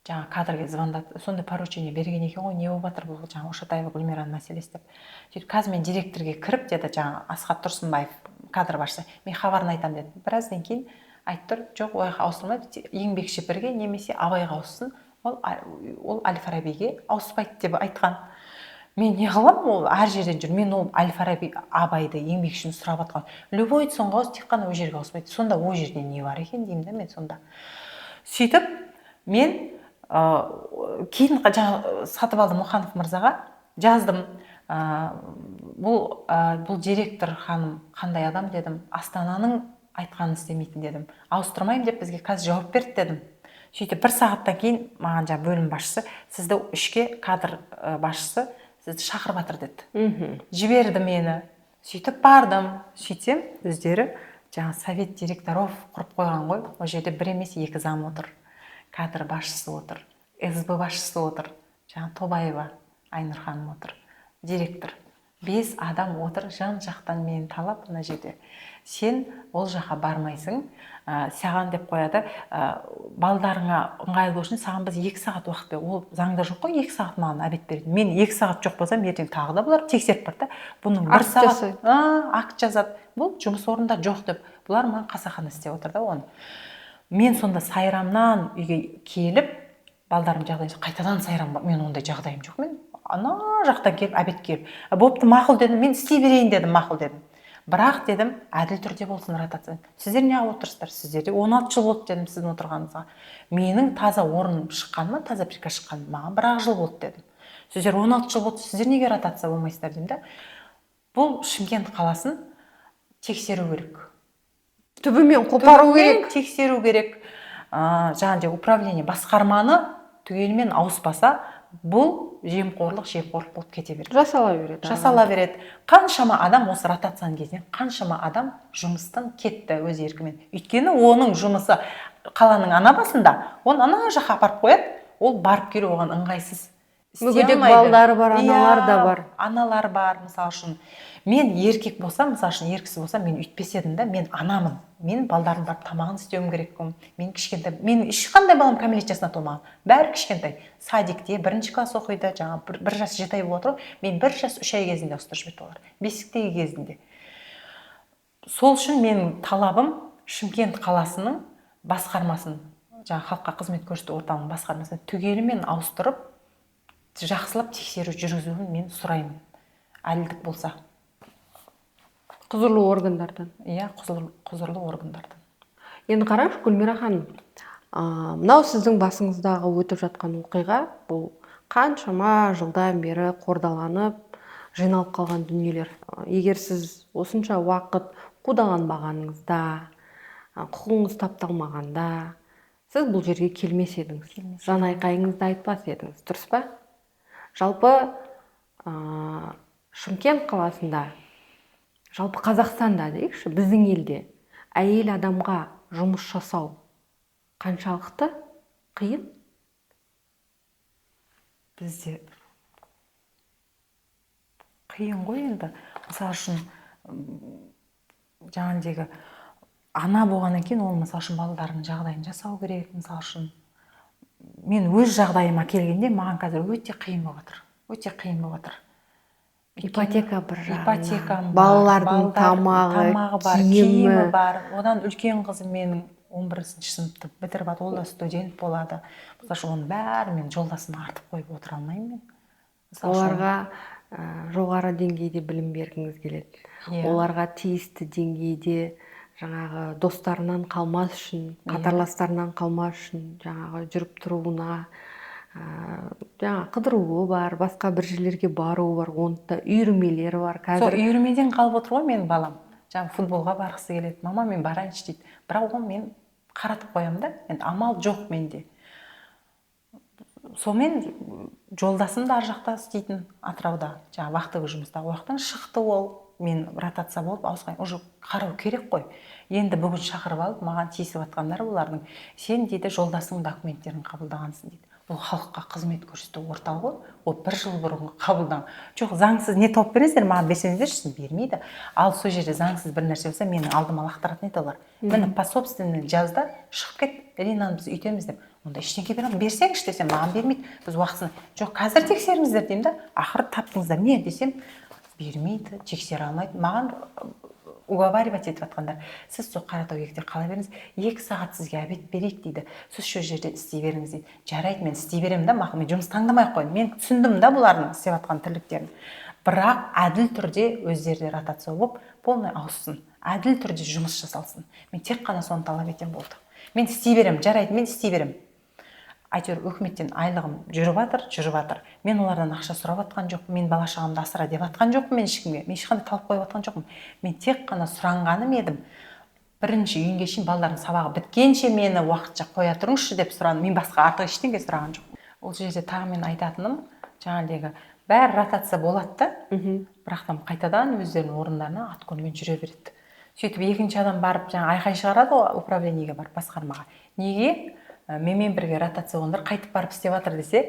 жаңа кадрге звондады, сондай поручение берген екен ғой, не болып жатыр бұл жаңа Ошатаева Гүлмираның мәселесі деп. Сөйтіп қазір мен директорге кіріп деді, жаңа Асхат Тұрсынбаев кадр басшысы, мен хабарын айтамын деді. Біраздан кейін айтып тұр: жоқ, ол жаққа ауыстырмайды, Еңбекші бірге немесе Абайға ауыссын, ол әл Фарабиге ауыспайды деп айтқан. Мен не қыламын, ол әр жерден жүр. Мен ол Әл-Фараби, Абайды еңбек үшін сұрап жатқан. Любой соңға ауыс, тек қана ол жерге ауыспайды. Сонда ол жерде не бар екен деймін да мен сонда. Сөйтіп мен кейін жаңа сатып алдым Мұханов мырзаға жаздым. Бұл директор ханым қандай адам дедім, Астананың айтқанын істемейтін дедім, ауыстырмаймын деп бізге қазір жауап берді дедім. Сөйтіп бір сағаттан кейін маған жаңа бөлім басшысы, сізді үшке кадр басшысы сізді шақырып жатыр деді. Жіберді мені. Сөйтіп бардым. Сөйтсем өздері жаңа совет директоров құрып қойған ғой. Ол жерде бір емес, екі зам отыр, кадр басшысы отыр, СБ басшысы отыр, жаңа Тобаева Айнұр ханым отыр, директор. 5 адам отыр, жан жақтан мені талап мына жерде. Сен ол жаққа бармайсың, саған деп қояды, балдарыңа ыңғайлы болу үшін саған біз 2 сағат уақыт бер. Ол заңда жоқ қой, 2 сағат маған обед береді. Мен 2 сағат жоқ болсам, ертең тағы да бұлар тексеріп барады да. Бұның бір сағат акт жазады. Бұл жұмыс орнында жоқ деп. Бұлар маған қасақана істеп отыр да оны. Мен сонда Сайрамнан үйге келіп, балдарым жағдайын қайтадан Сайрам, мен ондай жағдайым жоқ, мен ана жақтан келіп обед келіп, бопты мақұл дедім, мен істей берейін дедім, мақұл дедім. Бірақ дедім, әділ түрде болсын ротация. Сіздер неғып отырсыздар? Сіздерде 16 жыл болды дедім сіздің отырғаныңызға. Менің таза орын шыққаныма, таза приказ шыққаныма маған бір-ақ жыл болды дедім. Сіздер 16 жыл болды, сіздер неге ротация болмайсыздар деймін да. Бұл Шымкент қаласын тексеру керек. Түбімен қопару керек. Тексеру керек. Жаңағыдай управление басқарманы түгелімен ауыспаса, бұл жемқорлық болып кете береді. Жасала береді. Жасала береді. Қаншама адам осы ротацияның кезінен, қаншама адам жұмыстан кетті өз еркімен. Өйткені оның жұмысы қаланың ана басында, оны ана жаққа апарып қояды, ол барып келу оған ыңғайсыз. Мүгедек балдары бар, аналар да бар. Аналар бар, мысалы үшін. Мен еркек болсам, мысалы үшін, ер кісі болсам, мен үйтпес едім да, мен анамын. Мен балдарым барып тамағын істеуім керек. Мен кішкентай, мен ешқандай балам кәмелет жасына толмаған. Бәрі кішкентай. Садикте 1 класс оқиды, жаңа 1 жас 7 ай болып отыр. Мен 1 жас 3 ай кезінде ауыстырып жіберді олар. Бесіктегі кезінде. Сол үшін менің талабым Шымкент қаласының басқармасын, жаңа халыққа қызмет көрсету орталығының басқармасын түгелімен ауыстырып, жақсылап тексеру жүргізуін мен сұраймын. Әділдік болса. Құзырлы органдардан. Иә, құзырлы органдардан. Енді қараңызшы, Гүлмира ханым, мынау сіздің басыңыздағы өтіп жатқан оқиға, бұл қаншама жылдан бері қордаланып, жиналып қалған дүниелер. Егер сіз осынша уақыт қудаланбағаныңызда, құқығыңыз тапталмағанда, сіз бұл жерге келмес едіңіз. Жан айқайыңызды айтпас едіңіз, дұрыс па? Жалпы Шымкент қаласында, жалпы Қазақстанда дейікші, біздің елде әйел адамға жұмыс жасау қаншалықты қиын? Бізде қиын ғой енді. Мысалы үшін, жаңағыдегі ана болғаннан кейін ол, мысалы үшін, балаларының жағдайын жасау керек. Мысалы үшін, мен өз жағдайыма келгенде маған қазір өте қиын болып жатыр. Өте қиын болып жатыр. Ипотека бір жағынан, ипотекам бар, балалардың тамағы бар, киімі бар. Одан үлкен қызым менің 11-ші сыныпты бітіріп жатыр, ол да студент болады. Мысалы үшін, оның бәрін мен жолдасыма артып қойып отыра алмаймын мен. Оларға жоғары деңгейде білім бергіңіз келеді. Оларға тиісті деңгейде жаңағы достарынан қалмас үшін, қатарластарынан қалмас үшін жаңағы жүріп тұруына, жаңа қыдыруы бар, басқа бір жерлерге баруы бар, оның да үйірмелері бар. Қазір сол үйірмеден қалып отыр ғой менің балам. Жаңа футболға барғысы келеді, мама мен барайыншы дейді. Бірақ оған мен қаратып қоямын да, енді амал жоқ менде. Сонымен жолдасым да ар жақта істейтін, Атырауда, жаңа вахтовый жұмыста. Ол жақтан шықты ол, мен ротация болып ауысқан, уже қарау керек қой. Енді бүгін шақырып алып, маған тиісіп жатқандар олардың. Сен дейді жолдасыңның документтерін қабылдағансың дейді. Бұл халыққа қызмет көрсету орталығы, ол бір жыл бұрын қабылдан. Жоқ, заңсыз не тауып бересіздер, маған берсеңіздерші, бермейді. Ал сол жерде заңсыз бір нәрсе болса, менің алдыма лақтыратын еді олар. Міне, по собственный жазда шығып кет, Ринаны біз үйтеміз деп. Онда ештеңе бере алмаймын, берсеңізші десем, маған бермейді. Біз уақытысын, жоқ, қазір тексеріңіздер деймін да, ақыры таптыңыздар, не десем, бермейді, тексере алмайды. Маған уговаривать етіп жатқандар, сіз сол Қаратау 2-де қала беріңіз, 2 сағат сізге обед берейік дейді, сіз сол жерде істей беріңіз дейді. Жарайды, мен істей беремін да, мақұл, мен жұмыс таңдамай ақ қояйын, мен түсіндім да бұлардың істеп жатқан тірліктерін. Бірақ әділ түрде өздері де ротация болып, полный ауыссын, әділ түрде жұмыс жасалсын. Мен тек қана соны талап етемін, болды. Мен істей беремін, жарайды, мен істей беремін. Әйтеуір өкіметтен айлығым жүріп жатыр, жүріп жатыр. Мен олардан ақша сұрап жатқан жоқпын, мен бала шағамды асыра деп жатқан жоқпын, мен ешкімге, мен ешқандай талап қойып жатқан жоқпын. Мен тек қана сұранғаным едім, бірінші июньге шейін балалардың сабағы біткенше мені уақытша қоя тұрыңызшы деп сұрадым. Мен басқа артық ештеңе сұраған жоқпын. Ол жерде тағы мен айтатыным, жаңағыдегі бәрі ротация болады да, бірақ та қайтадан өздерінің орындарына отконмен жүре береді. Сөйтіп екінші адам барып жаңа айқай шығарады ғой, управлениеге барып, басқармаға, неге менімен бірге ротация болғандар қайтып барып істеп жатыр десе,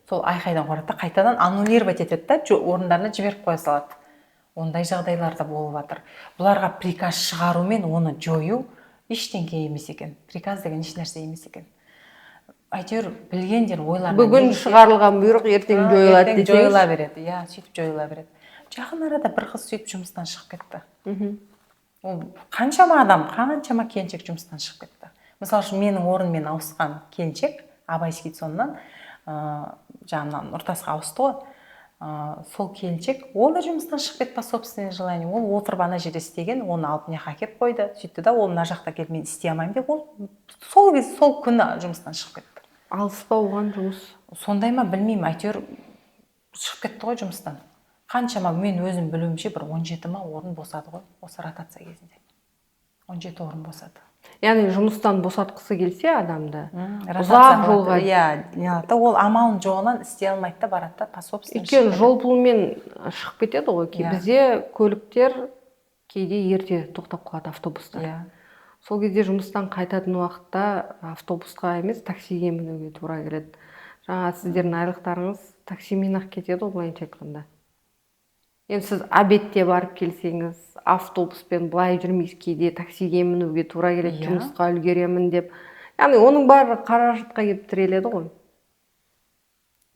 сол айқайдан қорқады да, қайтадан аннулировать етеді да, орындарына жіберіп қоя салады. Ондай жағдайлар да болып жатыр. Бұларға приказ шығару мен оны жою ештеңке емес екен, приказ деген еш нәрсе емес екен. Әйтеуір білгендер ойларына Бүгін не келсе- шығарылған бұйрық ертең жойылады ертең десеңіз. Жойыла береді, иә, сөйтіп жойыла береді. Жақын арада бір қыз сөйтіп жұмыстан шығып кетті. Ол қаншама адам, қаншама келіншек жұмыстан шығып кетті. Мысалы үшін, менің орныммен ауысқан келіншек Абайский ЦОНнан жаңағы Нұртасқа ауысты ғой. Сол келіншек, ол да жұмыстан шығып кетті по собственному желанию. Ол отырып ана жерде істеген, оны алып мына жаққа әкеліп қойды. Сөйтті да, ол мына жақта келіп, мен істей алмаймын деп, ол сол кез, сол күні жұмыстан шығып кетті. Алыс па оған жұмыс? Сондай ма, білмеймін, әйтеуір шығып кетті ғой жұмыстан. Қаншама, мен өзім білуімше, бір 17 ма орын босады ғой осы ротация кезінде, 17 орын босады. Яғни жұмыстан босатқысы келсе адамды, Ротация ұзақ қылады. жолға. Иә, не қылады да, ол амалын жоғынан істей алмайды да, барады да по собственному Өйткені шығып жол пұлымен шығып кетеді ғой. Иә. Бізде көліктер кейде ерте тоқтап қалады, автобустар. кетеді. Иә. Сол кезде жұмыстан қайтатын уақытта автобусқа емес, таксиге мінуге тура келеді. Жаңа сіздердің айлықтарыңыз таксимен ақ кетеді ғой, былайынша айтқанда. Енді сіз обедте барып келсеңіз, автобуспен былай жүрмейсіз, кейде таксиге мінуге тура келеді. Жұмысқа үлгеремін деп, яғни оның бәрі қаражатқа келіп тіреледі ғой.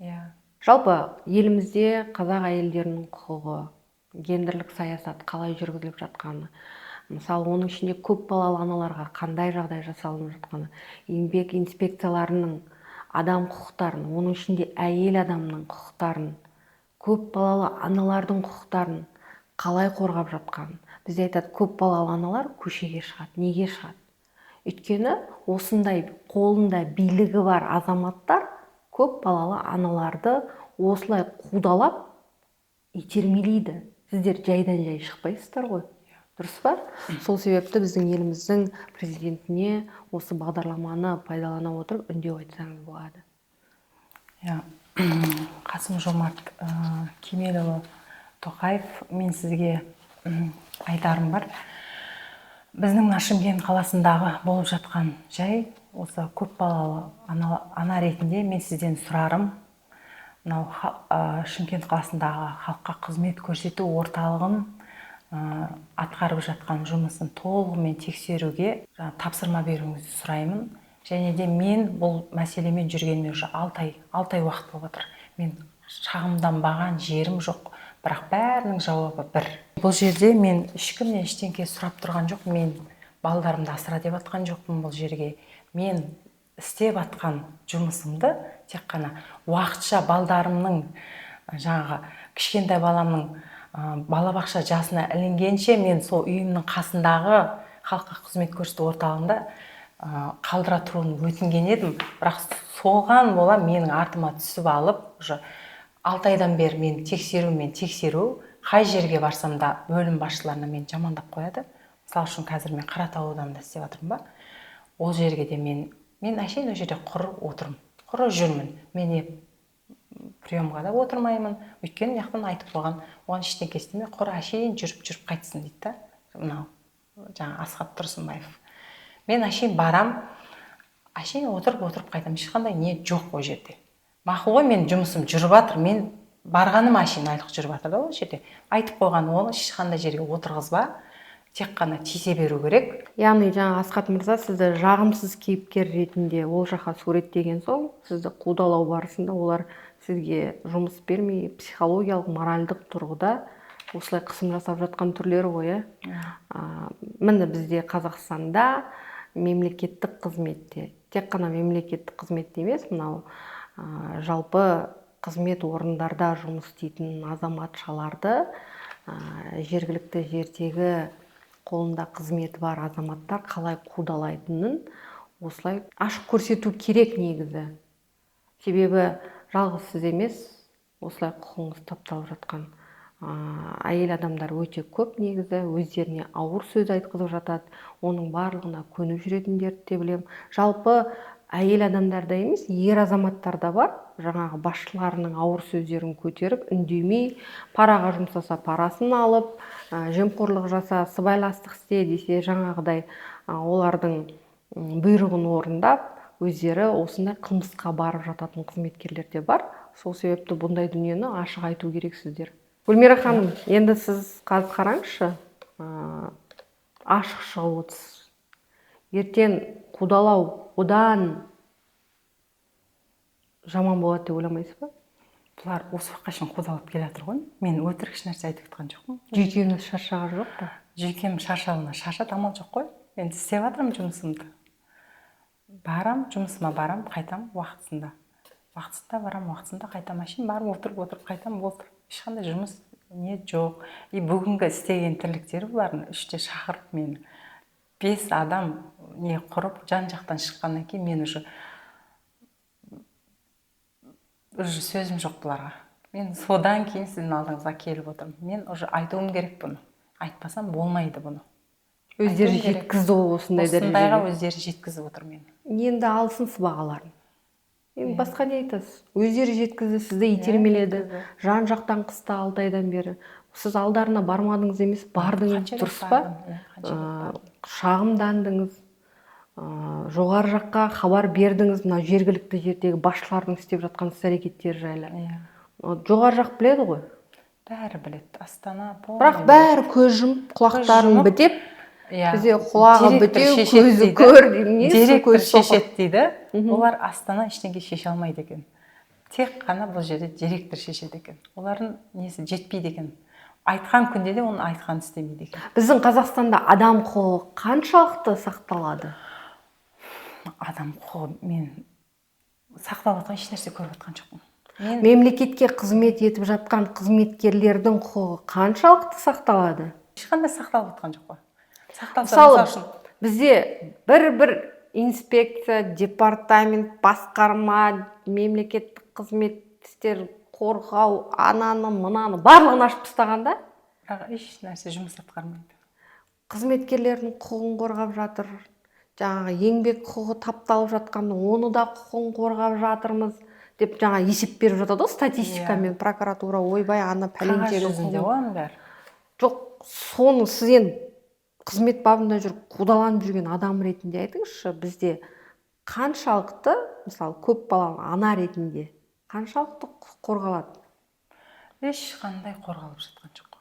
Иә. Жалпы елімізде қазақ әйелдерінің құқығы, гендерлік саясат қалай жүргізіліп жатқаны, мысалы, оның ішінде көп балалы аналарға қандай жағдай жасалынып жатқаны, еңбек инспекцияларының адам құқықтарын, оның ішінде әйел адамның құқықтарын, көп балалы аналардың құқықтарын қалай қорғап жатқанын. Бізде айтады, көп балалы аналар көшеге шығады. Неге шығады? Өйткені осындай қолында билігі бар азаматтар көп балалы аналарды осылай қудалап, итермелейді. Сіздер жайдан жай шықпайсыздар ғой, дұрыс па? Сол себепті біздің еліміздің президентіне осы бағдарламаны пайдалана отырып үндеу айтсаңыз болады. Иә, Қасым Жомарт Кемелұлы Тоқаев, мен сізге айтарым бар. Біздің мына Шымкент қаласындағы болып жатқан жай, осы көпбалалы ана ретінде мен сізден сұрарым, мынау Шымкент қаласындағы халыққа қызмет көрсету орталығын атқарып жатқан жұмысын толығымен тексеруге жаңа тапсырма беруіңізді сұраймын. Және де мен бұл мәселемен жүргеніме уже 6 ай, 6 ай уақыт болып жатыр. Мен шағымданбаған жерім жоқ, бірақ бәрінің жауабы бір. Бұл жерде мен ешкімнен ештеңке сұрап тұрған жоқ, мен балдарымды асыра деп жатқан жоқпын. Бұл жерге мен істеп жатқан жұмысымды тек қана уақытша балдарымның, жаңағы кішкентай баламның балабақша жасына ілінгенше мен сол үйімнің қасындағы халыққа қызмет көрсету орталығында қалдыра тұруын өтінген едім. Бірақ соған бола менің артыма түсіп алып, уже 6 айдан бері мен тексеру мен тексеру, қай жерге барсам да бөлім басшыларына мені жамандап қояды. Мысалы үшін, қазір мен Қаратау ауданында істеп жатырмын ба, ол жерге де мен әшейін ол жерде құр отырмын, құр жүрмін. Мен не приемға да отырмаймын, өйткені мына жақтан айтып қойған, оған ештеңке істеме, құр әшейін жүріп жүріп қайтсын дейді да мынау жаңағы Асхат Тұрсынбаев. Мен әшейін барам, әшейін отырып отырып қайтамын, ешқандай не жоқ ол жерде. Мақұл ғой, менің жұмысым жүріп жатыр, мен барғаным әшейін айлық жүріп жатыр да. Ол жерде айтып қойған, оны ешқандай жерге отырғызба, тек қана тиісе беру керек. Яғни жаңа Асхат мырза сізді жағымсыз кейіпкер ретінде ол жаққа суреттеген соң, сізді қудалау барысында олар сізге жұмыс бермей, психологиялық, моральдық тұрғыда Осылай қысым жасап жатқан түрлері ғой, иә. Міне, бізде Қазақстанда мемлекеттік қызметте, тек қана мемлекеттік қызметте емес, мынау жалпы қызмет орындарда жұмыс істейтін азаматшаларды жергілікті жердегі қолында қызметі бар азаматтар қалай қудалайтынын осылай ашық көрсету керек негізі. Себебі жалғыз сіз емес, осылай құқығыңыз тапталып жатқан әйел адамдар өте көп негізі, өздеріне ауыр сөз айтқызып жатады, оның барлығына көніп жүретіндерді де білемін. Жалпы әйел адамдарда емес, ер азаматтар да бар, жаңағы басшыларының ауыр сөздерін көтеріп, үндемей, параға жұмсаса парасын алып, жемқорлық жаса, сыбайластық істе десе, жаңағыдай олардың бұйрығын орындап, өздері осындай қылмысқа барып жататын қызметкерлер де бар. Сол себепті бұндай дүниені ашық айту керексіздер. Гүлмира ханым, енді сіз қазір қараңызшы, ашық шығып отырсыз. Ертең қудалау одан жаман болады деп ойламайсыз ба? Бұлар осы уақытқа шейін қудалап келе жатыр ғой. Мен өтірік ешнәрсе айтып жатқан жоқпын. Жүйкеңіз шаршаған жоқ па? Жүйкем шаршауына шаршады, амал жоқ қой. Енді істеп жатырмын жұмысымды. Барам, жұмысыма барам, қайтам уақытысында. Уақытысында барам, уақытысында қайтам. Әшейін барып отырып, отырып қайтам, болды. Ешқандай жұмыс не жоқ. И бүгінгі істеген тірліктері бұлардың 3-те шақырып мені. 5 адам не құрып, жан-жақтан шыққаннан кейін мен уже сөзім жоқ бұларға. Мен содан кейін сіздің алдыңызға келіп отырмын. Мен уже айтуым керек бұны. Айтпасам болмайды бұны. Өздері жеткізді ғой осындай дәрежеге. Осындайға өздері жеткізіп отыр мені. Енді алсын сыбағаларын. Енді басқа не айтасыз? Өздері жеткізді, сізді итермеледі. Жан-жақтан қысты 6 айдан бері. Сіз алдарына бармадыңыз емес, бардыңыз, дұрыс па? Шағымдандыңыз, жоғары жаққа хабар бердіңіз, мына жергілікті жердегі басшылардың істеп жатқан іс-әрекеттері жайлы. Жоғары жақ біледі ғой. Бәрі біледі. Астана, Бірақ бәрі көз жұмып, құлақтарын бітеп, бізде құлағы бітеу, көзі көр, директор шешеді дейді. Олар Астана ештеңе шеше алмайды екен. Тек қана бұл жерде директор шешеді екен. Олардың несі жетпейді екен. Айтқан күнде де оның айтқанын істемейді екен. Біздің Қазақстанда адам құқығы қаншалықты сақталады? Адам құқығы мен сақталып жатқан ешнәрсе көріп жатқан жоқпын. Мемлекетке қызмет етіп жатқан қызметкерлердің құқығы қаншалықты сақталады? Ешқандай сақталып жатқан жоқ қой. Мысалы, бізде бір-бір инспекция, департамент, басқарма, мемлекеттік қызмет істер, қорғау, ананы, мынаны барлығын ашып тастағанда, бірақ еш нәрсе жұмыс атқармайды. Қызметкерлердің құқығын қорғап жатыр, жаңағы еңбек құқығы тапталып жатқан, оны да құқығын қорғап жатырмыз деп жаңа есеп беріп жатады ғой статистикамен прокуратура, ойбай, ана пәленшенің жүзінде ғой оның бәрі. Жоқ, соны сіз енді қызмет бабында жүріп қудаланып жүрген адам ретінде айтыңызшы, бізде қаншалықты, мысалы, көп балалы ана ретінде қаншалықты құқық қорғалады? Ешқандай қорғалып жатқан жоқ.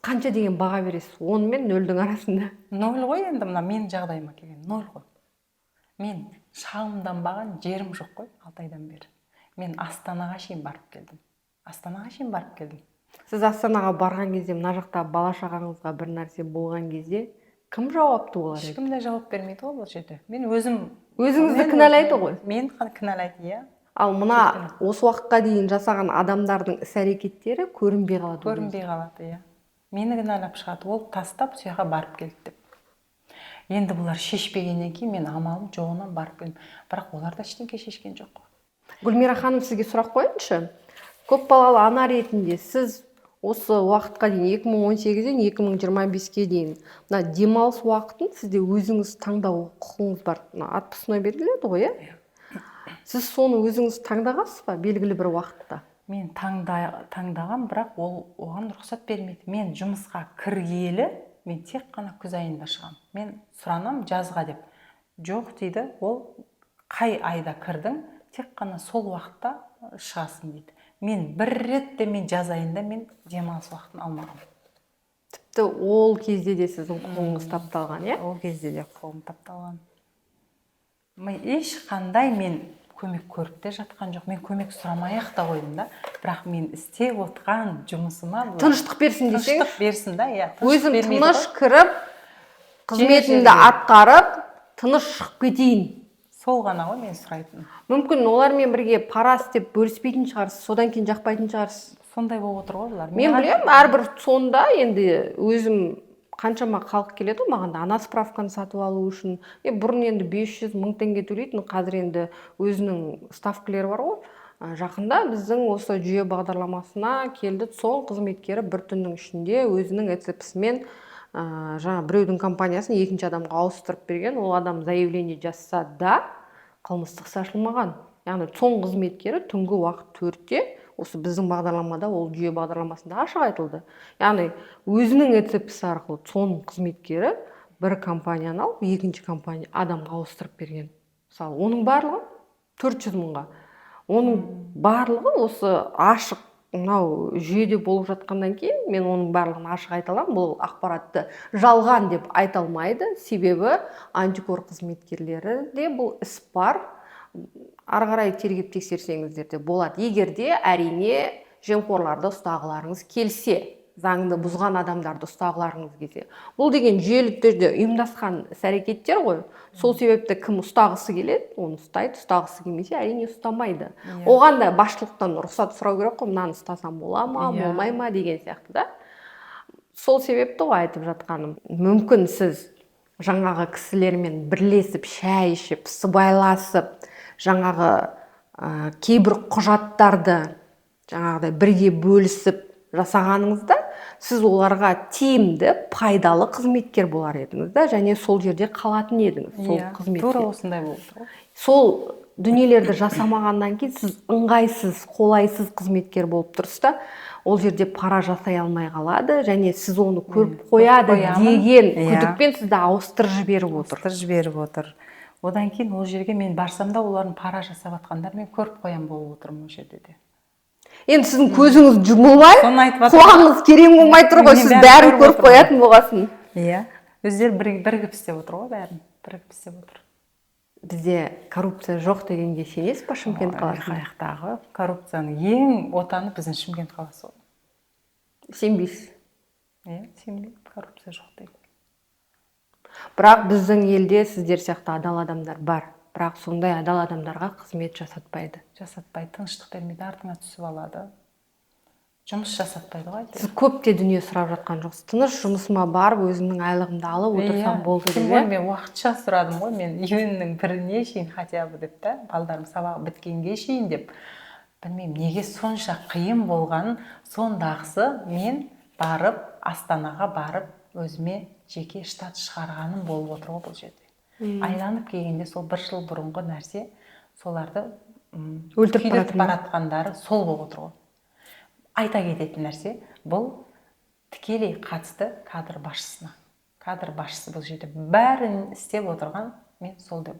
Қанша деген баға бересіз? 10 мен 0-дің арасында. 0 ғой енді, мына менің жағдайыма келген 0 ғой. Мен шағымданбаған жерім жоқ қой 6 айдан бері. Мен Астанаға шейін барып келдім. Астанаға шейін барып келдім. Сіз Астанаға барған кезде мына жақта бала шағаңызға бір нәрсе болған кезде кім жауапты болар еді? Ешкім де жауап бермейді ғой бұл жерде. Мен өзім өзіңізді кінәлайды ғой. Мен кінәлайды, иә. Ал мына осы уақытқа дейін жасаған адамдардың іс-әрекеттері көрінбей қалады. Көрінбей қалады, иә. Мені кінәлап шығады, ол тастап сол жаққа барып келді деп. Енді бұлар шешпегеннен кейін мен амалым жоғынан барып келдім. Бірақ олар да ештеңе шешкен жоқ. Гүлмира ханым, сізге сұрақ қояйыншы. Көп балалы ана ретінде сіз осы уақытқа дейін 2018-ден 2025-ке дейін мына демалыс уақытын сізде өзіңіз таңдау құқығыңыз бар. Мына отпускной беріледі ғой, иә? Сіз соны өзіңіз таңдағансыз ба белгілі бір уақытта? Мен таңдаған, бірақ ол оған рұқсат бермейді. Мен жұмысқа кіргелі, мен тек қана күз айында шығамын. Мен сұранам жазға деп. Жоқ дейді, ол қай айда кірдің, тек қана сол уақытта шығасың дейді. Мен бір рет те мен жаз айында мен демалыс уақытын алмағанмын. Тіпті ол кезде де сіздің құқығыңыз тапталған, иә? Ол кезде де құқығым тапталған. Мен ешқандай мен Көмек көріп те жатқан жоқ. Мен көмек сұрамай ақ та қойдым да. Бірақ мен істеп отқан жұмысыма бұлар Тыныштық берсін десең, тыныштық берсін да, иә. Тыныштық өзім бермейді тыныш ғой. кіріп, қызметімді жерге. атқарып, тыныш шығып кетейін. Сол ғана ғой мен сұрайтыным. Мүмкін, олармен бірге пара істеп бөліспейтін шығарсыз, содан кейін жақпайтын шығарсыз. Сондай болып отыр ғой бұлар. Мен білемін, әрбір сонда енді өзім қаншама халық келеді ғой маған да, ана справканы сатып алу үшін. Бұрын енді 500 мың теңге төлейтін, қазір енді өзінің ставкалері бар ғой. Жақында біздің осы жүйе бағдарламасына келді ЦОН қызметкері, бір түннің ішінде өзінің ЭЦП-сімен жаңа біреудің компаниясын екінші адамға ауыстырып берген. Ол адам заявление жазса да, қылмыстық іс ашылмаған. Яғни ЦОН қызметкері түнгі уақыт 4-те, осы біздің бағдарламада, ол жүйе бағдарламасында ашық айтылды, яғни өзінің ЭЦП-сі арқылы ЦОН қызметкері бір компанияны алып, екінші компания адамға ауыстырып берген. Мысалы, оның барлығы 400 мыңға. Оның барлығы осы ашық мынау жүйеде болып жатқаннан кейін, мен оның барлығын ашық айта аламын. Бұл ақпаратты жалған деп айта алмайды, себебі антикор қызметкерлері де бұл іс бар, ары қарай тергеп тексерсеңіздер де болады, егер де, әрине, жемқорларды ұстағыларыңыз келсе, заңды бұзған адамдарды ұстағыларыңыз келсе. Бұл деген жүйелі түрде ұйымдасқан іс әрекеттер ғой. Сол себепті кім ұстағысы келеді, оны ұстайды, ұстағысы келмесе, әрине, ұстамайды. Оған да басшылықтан рұқсат сұрау керек қой, мынаны ұстасам бола ма, болмай ма деген сияқты да. Сол себепті ғой айтып жатқаным, мүмкін, сіз жаңағы кісілермен бірлесіп шай ішіп, сыбайласып, жаңағы кейбір құжаттарды жаңағыдай бірге бөлісіп жасағаныңызда, сіз оларға тиімді, пайдалы қызметкер болар едіңіз да және сол жерде қалатын едіңіз, сол қызметте. Тура осындай болып отыр ғой. Сол дүниелерді жасамағаннан кейін сіз ыңғайсыз, қолайсыз қызметкер болып тұрсыз да. Ол жерде пара жасай алмай қалады және сіз оны көріп қояды қоямын. деген күдікпен сізді ауыстырып жіберіп отыр. Ауыстырып жіберіп отыр. Одан кейін ол жерге мен барсам да, олардың пара жасап жатқандарын мен көріп қоямын болып отырмын ол жерде де. Енді сіздің көзіңіз жұмылмай, Соны айтып жатырмын. құлағыңыз керең болмай тұр ғой. Мен Сіз бәрін бәрін көріп көріп отырмын. қоятын болғасын. Иә, өздері бірігіп істеп отыр ғой, бәрін бірігіп істеп отыр. Бізде коррупция жоқ дегенге сенесіз ба Шымкент қаласында? Қаяқтағы коррупцияның ең отаны біздің Шымкент қаласы ғой. Сенбейсіз? Иә, сенбеймін коррупция жоқ деген. Бірақ біздің елде сіздер сияқты адал адамдар бар, бірақ сондай адал адамдарға қызмет жасатпайды. Жасатпайды, тыныштық бермейді, артыңа түсіп алады, жұмыс жасатпайды ғой Сіз көп те дүние сұрап жатқан жоқсыз, тыныш жұмысыма барып, өзімнің айлығымды алып отырсам болды тем деп. более Иә. Мен уақытша сұрадым ғой, мен июньнің 1-іне шейін хотя бы деп та, балдарым сабағы біткенге шейін деп. Білмеймін, неге сонша қиын болғанын. Сондағысы мен барып, Астанаға барып, өзіме жеке штат шығарғаным болып отыр ғой. Бұл жерде айланып келгенде сол бір жыл бұрынғы нәрсе, соларды Өлтіріп күйдіріп баратыр ма? баратқандары сол болып отыр ғой. Айта кететін нәрсе, бұл тікелей қатысты кадр басшысына. Кадр басшысы бұл жерде бәрін істеп отырған, мен сол деп.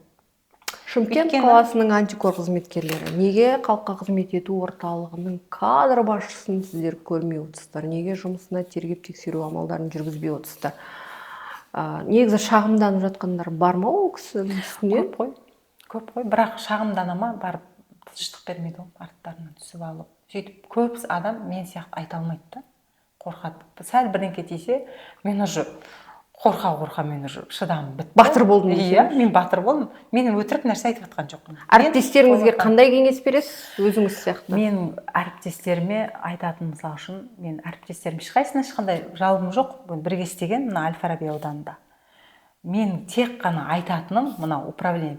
Шымкент қаласының антикор қызметкерлері, неге халыққа қызмет ету орталығының кадр басшысын сіздер көрмей отырсыздар? Неге жұмысына тергеп тексеру амалдарын жүргізбей отырсыздар? Негізі шағымданып жатқандар бар ма ол кісінің үстінен? Көп қой, көп қой, бірақ шағымдана ма, барып тыныштық бермейді ғой, арттарынан түсіп алып. Сөйтіп көп адам мен сияқты айта алмайды да, қорқады. Сәл бірдеңке тисе, мен уже қорқа қорқа, мен уже шыдамым бітті. Батыр болдым Иә, десеңізші. мен батыр болдым. Мен өтірік нәрсе айтып жатқан жоқпын. Мен Әріптестеріңізге болып жатқан- қандай кеңес бересіз өзіңіз сияқты? Мен әріптестеріме айтатын, мысалы үшін, мен әріптестерім ешқайсысына ешқандай жалобым жоқ. Бұл бірге істеген мына әл Фараби ауданында. Мен тек қана айтатыным, мына управление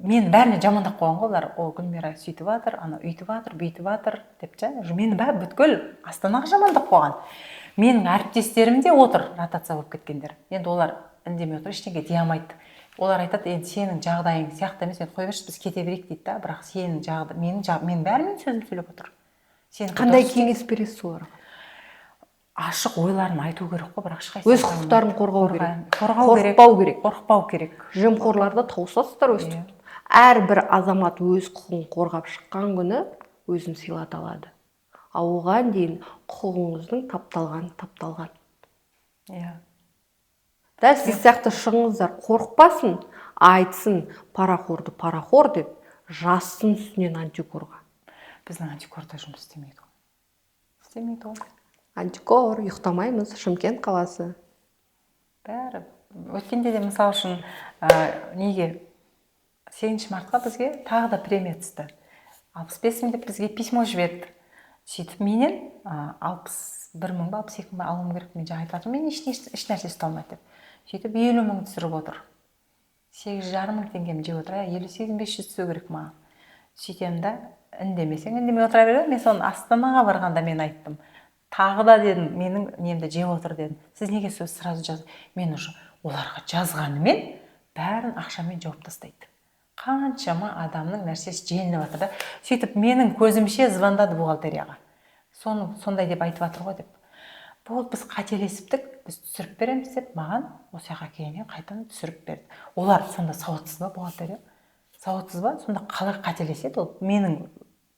мен бәріне жамандап қойған ғой олар: «О, Гүлмира сөйтіп жатыр, анау өйтіп жатыр, бүйтіп жатыр», – деп ше. Уже мені бәрі, бүткіл Астанаға жамандап қойған. Менің әріптестерім де отыр, ротация болып кеткендер. Енді олар үндемей отыр, ештеңе дей алмайды. Олар айтады: «Енді сенің жағдайың сияқты емес, енді қоя берші, біз кете берейік», – дейді да. Бірақ сенің жағдай, мен бәрімен сөзім сөйлеп отыр. Сенікі Қандай дұрыс. кеңес бересіз оларға? Ашық ойларын айту керек қой, бірақ ешқайсысы Өз айта алмайды. құқықтарын қорғау керек. Қорғау керек. Қорықпау керек. Қорықпау керек. Жемқорларды тауысасыздар өстіп. Әрбір азамат өз құқығын қорғап шыққан күні өзін сыйлата алады, ал оған дейін құқығыңыздың тапталған тапталған. Дәл сіз сияқты шығыңыздар, қорықпасын, айтсын парақорды парақор деп. Жазсын үстінен антикорға. Біздің антикор да жұмыс істемейді ғой, істемейді ғой. Антикор, ұйықтамаймыз, Шымкент қаласы. Бәрі өткенде де, мысалы үшін, неге 8 мартқа бізге тағы да премия түсті, 65 000 деп бізге письмо жіберді. Сөйтіп менен 61 000 ба, 62 мың ба алуым керек. Мен жаңа айтып жатырмын, мен еш нәрсе ұсталмайды деп. Сөйтіп 50 000 түсіріп отыр, 8,5 мың теңгемді жеп отыр. 58 500 түсу керек маған. Сөйтемін да, үндемесең, үндемей отыра береді. Мен соны Астанаға барғанда мен айттым тағы да, дедім, менің немді жеп отыр дедім. Сіз неге сөз сразу жаз? Мен уже оларға жазғанымен, бәрін ақшамен жауып тастайды. Қаншама адамның нәрсесі желініп жатыр да. Сөйтіп менің көзімше звондады бухгалтерияға, соны сондай деп айтып жатыр ғой деп. Болды, біз қателесіптік, біз түсіріп береміз деп, маған осы жаққа келгеннен кейін қайтадан түсіріп берді. Олар сонда сауатсыз ба? Бухгалтерия сауатсыз ба сонда? Қалай қателеседі ол? Менің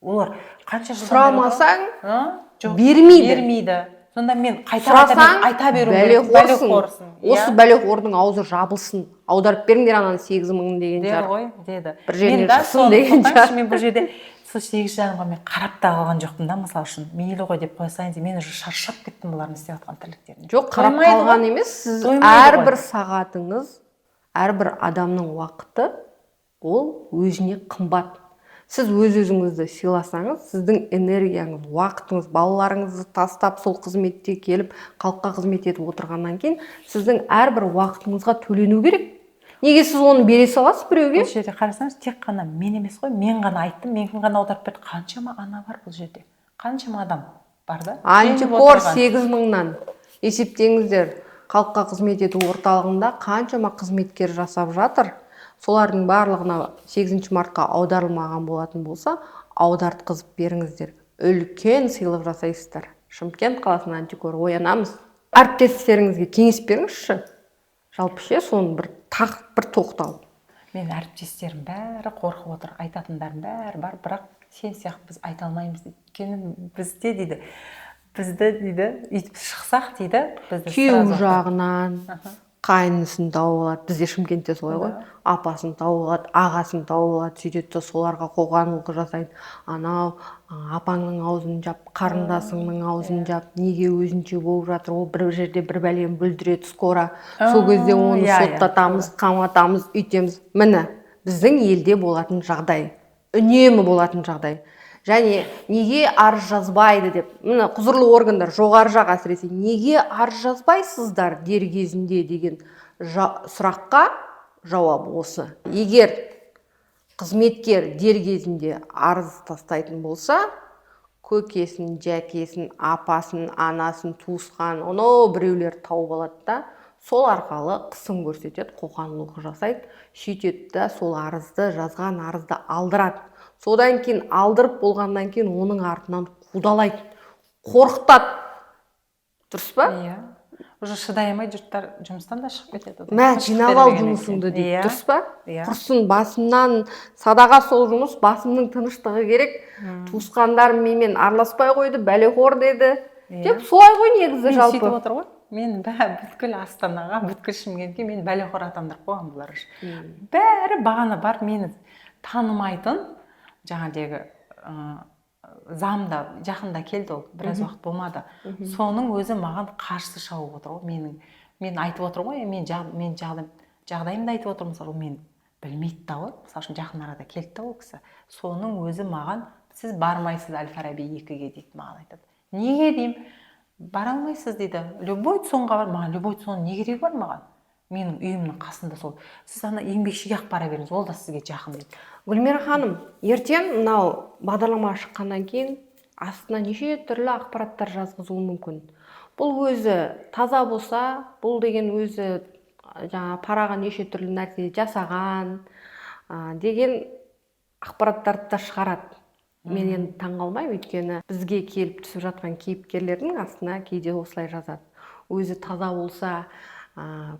олар қанша жылдан бері? Сұрамасаң, А? Жоқ, бермейді. Бермейді. Сонда мен қайта қайта Сұрасаң, мен айта беруім керек. бәлеқорсың. Бәлеқорсың. Осы Иә. бәлеқордың аузы жабылсын, аударып беріңдер ананы 8000-ын деген Деді шығар. ғой, деді. Бір жерінен Мен да шықсын соны деген тоқтаңызшы, шығар. мен бұл жерде сол 8,5-ға мен қарап та қалған жоқпын да, мысалы үшін. Мейлі ғой деп қоя салайын деп, мен уже шаршап кеттім бұлардың істеп жатқан тірліктеріне. Жоқ, қарап Тоймайды ғой. қалған емес сіз. Тоймайды ғой. Әрбір сағатыңыз, әрбір адамның уақыты ол өзіне қымбат. Сіз өз өзіңізді сыйласаңыз, сіздің энергияңыз, уақытыңыз, балаларыңызды тастап, сол қызметте келіп, халыққа қызмет етіп отырғаннан кейін, сіздің әрбір уақытыңызға төлену керек. Неге сіз оны бере саласыз біреуге? Бұл жерде қарасаңыз, тек қана мен емес қой. Мен ғана айттым, менікін ғана аударып берді. Қаншама ана бар бұл жерде, қаншама адам бар да жеңіп Антикор отырған. 8000-нан есептеңіздер. Халыққа қызмет ету орталығында қаншама қызметкер жасап жатыр, солардың барлығына 8 мартқа аударылмаған болатын болса, аудартқызып беріңіздер, үлкен сыйлық жасайсыздар. Шымкент қаласының антикоры, оянамыз! Әріптестеріңізге кеңес беріңізші жалпы ше, соны бір тақ бір тоқталып. Мен әріптестерім бәрі қорқып отыр, айтатындарым бәрі бар, бірақ сен сияқты біз айта алмаймыз дейді. Өйткені бізде дейді, бізді дейді, өйтіп шықсақ дейді, бізді Күйеу сразу. жағынан қайнысын тауып алады, бізде Шымкентте солай ғой, апасын тауып алады, ағасын тауып алады. Сөйтеді да, соларға қоқан-лоқы жасайды. Анау апаңның аузын жап, қарындасыңның аузын жап, неге өзінше болып жатыр ол, бір жерде бір бәлені бүлдіреді скоро, сол кезде оны иә, иә, соттатамыз, қаматамыз, үйтеміз. Міне, біздің елде болатын жағдай, үнемі болатын жағдай. Және неге арыз жазбайды деп, міне, құзырлы органдар, жоғары жақ әсіресе, неге арыз жазбайсыздар дер кезінде деген сұраққа жауап осы: егер қызметкер дер кезінде арыз тастайтын болса, көкесін, жәкесін, апасын, анасын, туысқан, анау біреулер тауып алады да, сол арқылы қысым көрсетеді, қоқан-лоқы жасайды. Сөйтеді да, сол арызды, жазған арызды алдырады. Содан кейін алдырып болғаннан кейін оның артынан қудалайды, қорқытады, дұрыс па? Иә, уже шыдай алмай жұрттар жұмыстан да шығып кетеді одан. Мә, Шығып жинап ал бермегеннен жұмысыңды кейін. дейді. Дұрыс па? Иә. Құрсын, басымнан садаға сол жұмыс, басымның тыныштығы керек, туысқандарым менімен араласпай қойды, бәлеқор деді деп. Солай ғой негізі Мен жалпы. сөйтіп отыр ғой. Мен бүткіл Астанаға, бүткіл Шымкентке мен бәлеқор атандырып қойған бұлар уже бәрі. Бағана барып, мені танымайтын жаңағыдегі замда жақында келді ол, біраз уақыт болмады, соның өзі маған қарсы шауып отыр ғой. Менің, мен айтып отыр ғой, мен, мен жағдайымды айтып отырмын. Мысалы, ол мені білмейді да ғой, мысалы үшін, жақын арада келді да ол кісі. Соның өзі маған: «Сіз бармайсыз әл Фараби 2-ге», – дейді. Маған айтады. «Неге?» – деймін. «Бара алмайсыз», – дейді. «Любой ЦОНға бар». Маған любой ЦОН не керегі бар маған? Менің үйімнің қасында сол. «Сіз ана Еңбекшіге ақ бара беріңіз, ол да сізге жақын», – дейді. Гүлмира ханым, ертең мынау бағдарлама шыққаннан кейін астына неше түрлі ақпараттар жазғызуы мүмкін. Бұл өзі таза болса, бұл деген өзі жаңа параға неше түрлі нәрсе жасаған деген ақпараттарды да шығарады. Мен енді таңғалмаймын, өйткені бізге келіп түсіп жатқан кейіпкерлердің астына кейде осылай жазады: өзі таза болса,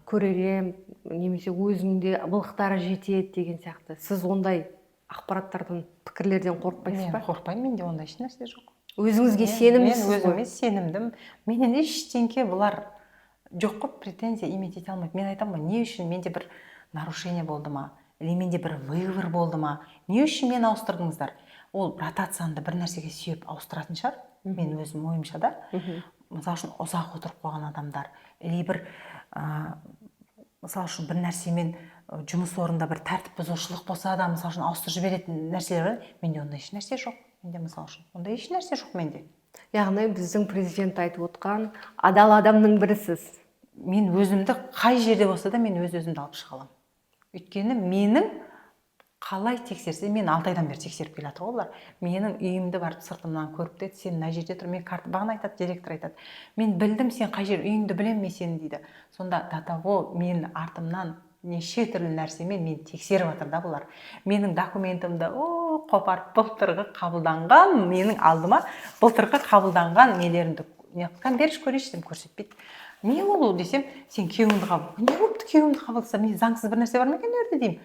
көрер ем, немесе өзіңде былықтары жетеді деген сияқты. Сіз ондай ақпараттардан, пікірлерден қорықпайсыз Мен ба? қорықпаймын, менде ондай ешнәрсе жоқ. Өзіңізге Мен сенімдісіз ғой? өзіме сенімдімін. Менен ештеңке бұлар жоқ қой, претензия иметь ете алмайды. Мен айтамын ғой, не үшін, менде бір нарушение болды ма? Или менде бір выговор болды ма? Не үшін мені ауыстырдыңыздар? Ол ротацияны да бір нәрсеге сүйеп ауыстыратын шығар, мен өзім ойымша да. Мысалы үшін, ұзақ отырып қойған адамдар или бір мысалы үшін, бір нәрсемен жұмыс орнында бір тәртіп бұзушылық болса да, мысалы үшін, ауыстырып жіберетін нәрселер бар. Менде ондай еш нәрсе жоқ. Менде, мысалы үшін, ондай еш нәрсе жоқ менде. Яғни біздің президент айтып отқан адал адамның бірісіз. Мен өзімді қай жерде болса да, мен өз өзімді алып шыға аламын. Өйткені менің қалай тексерсе, мен 6 айдан бері тексеріп келе жатыр ғой бұлар. Менің үйімді барып сыртымнан көріп те, сен мына жерде тұр, мен карта бағана айтады, директор айтады: «Мен білдім, сен қай жер, үйіңді білемін мен сенің», – дейді. Сонда до того менің артымнан неше түрлі нәрсемен мені тексеріп жатыр да бұлар. Менің документімді о қопарып, былтырғы қабылданған, менің алдыма былтырғы қабылданған нелерімді не, кәне, берші, көрейінші десем, көрсетпейді. Не ол десем, сен күйеуіңді қабыл, не болыпты күйеуімді қабылдасам, не, заңсыз бір нәрсе бар ма екен ол жерде деймін.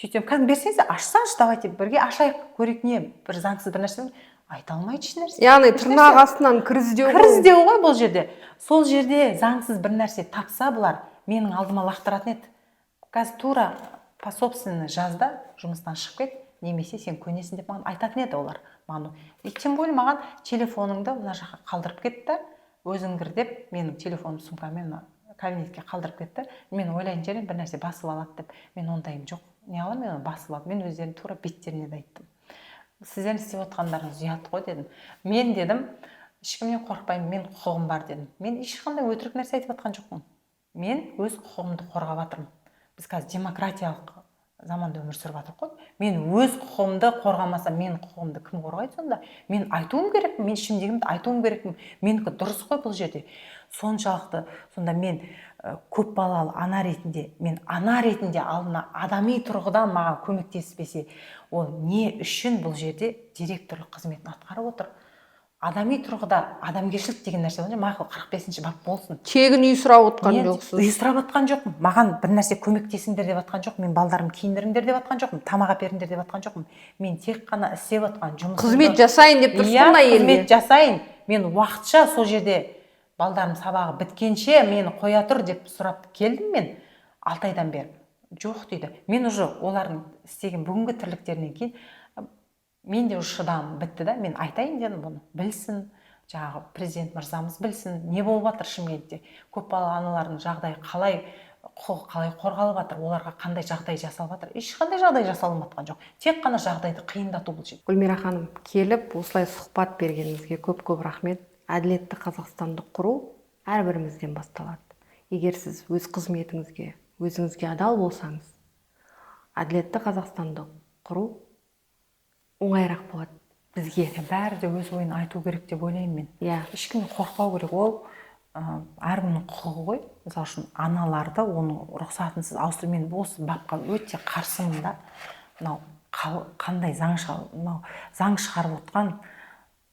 Сөйтсем, кәдімгі берсеңіз, ашсаңшы, давайте бірге ашайық, көрейік, не бір заңсыз бір нәрсе бар? Айта алмайды еш нәрсе. Яғни Еш тырнақ нәрсе. астынан кір іздеу Кір ғой. іздеу ғой бұл жерде. Сол жерде заңсыз бір нәрсе тапса, бұлар менің алдыма лақтыратын еді: қазір тура по собственный жазда жұмыстан шығып кет немесе сен көнесің деп маған айтатын еді олар маған. И тем более маған телефоныңды мына жаққа қалдырып кетті, өзің кір деп. Менің телефоным сумкамен мына кабинетке қалдырып кетті. Мен ойлайтын шығар едім, бір нәрсе басып алады деп. Мен ондайым жоқ, не қыламын мен оны басып алып? Мен өздерінің тура беттеріне де айттым: сіздердің істеп отқандарыңыз ұят қой дедім. Мен дедім, ешкімнен қорықпаймын, мен құқығым бар дедім. Мен ешқандай өтірік нәрсе айтып жатқан жоқпын, мен өз құқығымды қорғап жатырмын. Біз қазір демократиялық заманда өмір сүріп жатырмық қой. Мен өз құқығымды қорғамасам, менің құқығымды кім қорғайды сонда? Мен айтуым керекпін, мен ішімдегімді айтуым керекпін. Менікі дұрыс қой бұл жерде соншалықты. Сонда мен көп балалы ана ретінде, мен ана ретінде алдына адами тұрғыдан маған көмектеспесе, ол не үшін бұл жерде директорлық қызметін атқарып отыр? Адами тұрғыда адамгершілік деген нәрсе болса, мақұл, 45-бап болсын. Тегін үй сұрап отқан Мен жоқсыз. үй сұрап жатқан жоқпын, маған бір нәрсе көмектесіңдер деп жатқан жоқпын, мен балдарымды киіндіріңдер деп жатқан жоқпын, тамақ әперіңдер деп жатқан жоқпын. Мен тек қана істеп жатқан жұмысымды Қызмет жасайын деп тұрсыз Иә, ғой мына елге. Қызмет жасайын. Мен уақытша сол жерде балдарым сабағы біткенше мені қоя тұр деп сұрап келдім мен 6 айдан бері. Жоқ дейді. Мен уже олардың істеген бүгінгі тірліктерінен кейін мен де уже шыдамым бітті да, мен айтайын дедім бұны. Білсін, жаңағы президент мырзамыз білсін, не болып жатыр Шымкентте, көпбалалы аналардың жағдайы қалай, құқығы қалай қорғалып жатыр, оларға қандай жағдай жасалып жатыр. Ешқандай жағдай жасалынып жатқан жоқ, тек қана жағдайды қиындату бұл жерде. Гүлмира ханым, келіп осылай сұхбат бергеніңізге көп көп рахмет. Әділетті Қазақстанды құру әрбірімізден басталады. Егер сіз өз қызметіңізге, өзіңізге адал болсаңыз, әділетті Қазақстанды құру оңайырақ болады бізге. Бәрі де өз ойын айту керек деп ойлаймын мен. Ешкімнен қорықпау керек. Ол әркімнің құқығы ғой. Мысалы үшін, аналарды оның рұқсатынсыз ауыстыру, мен осы бапқа өте қарсымын да. Мынау қандай заң мынау заң шығарып отқан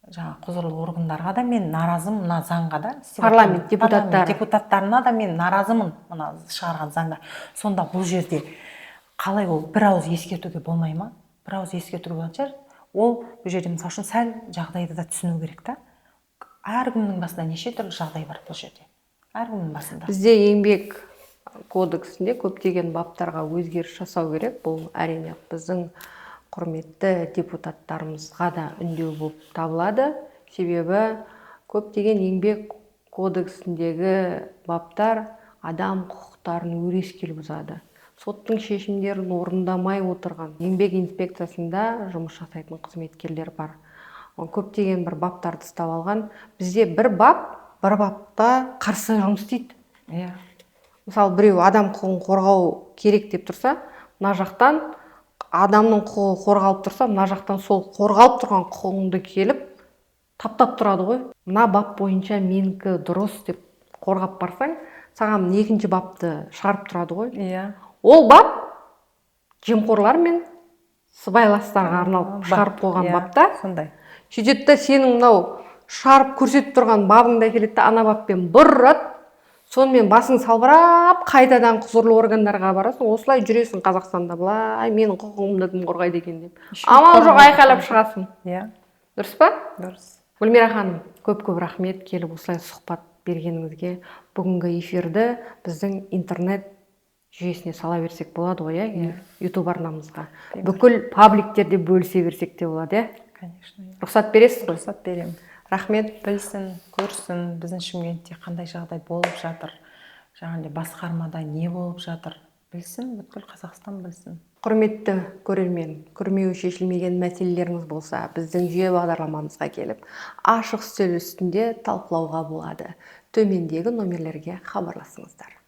жаңағы құзырлы органдарға да мен наразымын, мына заңға да істеп Парламент отқан депутаттары. Парламент депутаттарына да мен наразымын мына шығарған заңға. Сонда бұл жерде қалай, ол бір ауыз ескертуге болмай ма? Бір ауыз ескертуге болатын шығар. Ол бұл жерде, мысалы үшін, сәл жағдайды да түсіну керек та. Әркімнің басында неше түрлі жағдай бар бұл жерде, әркімнің басында. Бізде еңбек кодексінде көптеген баптарға өзгеріс жасау керек. Бұл, әрине, біздің құрметті депутаттарымызға да үндеу болып табылады. Себебі көптеген еңбек кодексіндегі баптар адам құқықтарын өрескел бұзады. Соттың шешімдерін орындамай отырған еңбек инспекциясында жұмыс жасайтын қызметкерлер бар. Ол көптеген бір баптарды ұстап алған. Бізде бір бап бір бапта қарсы жұмыс істейді. Мысалы, біреу адам құқығын қорғау керек деп тұрса, мына жақтан адамның құқығы қорғалып тұрса, мына жақтан сол қорғалып тұрған құқығыңды келіп таптап тұрады ғой. Мына бап бойынша менікі дұрыс деп қорғап барсаң, саған екінші бапты шығарып тұрады ғой. Ол бап жемқорлар мен сыбайластарға арналып шығарып қойған бапта. Сондай. Сөйтеді да, сенің мынау шығарып көрсетіп тұрған бабыңды әкеледі да, ана баппен бір ұрады. Сонымен басың салбырап, қайтадан құзырлы органдарға барасың. Осылай жүресің Қазақстанда былай, менің құқығымды кім қорғайды екен деп. Ешкім Амал жоқ, қорғамайды. айқайлап шығасың. Дұрыс па? Дұрыс. Гүлмира ханым, көп көп рахмет келіп осылай сұхбат бергеніңізге. Бүгінгі эфирді біздің интернет Жүйесіне сала берсек болады ғой, иә? Иә. Ютуб арнамызға, бүкіл пабликтерде бөлісе берсек те болады, иә? Конечно, иә. Рұқсат бересіз ғой? Рұқсат беремін. Рахмет. Білсін, көрсін, біздің Шымкентте қандай жағдай болып жатыр, жаңағыдай басқармада не болып жатыр, білсін, бүткіл Қазақстан білсін. Құрметті көрермен, күрмеуі шешілмеген мәселелеріңіз болса, біздің жүйе бағдарламамызға келіп, ашық үстел үстінде талқылауға болады. Төмендегі номерлерге хабарласыңыздар.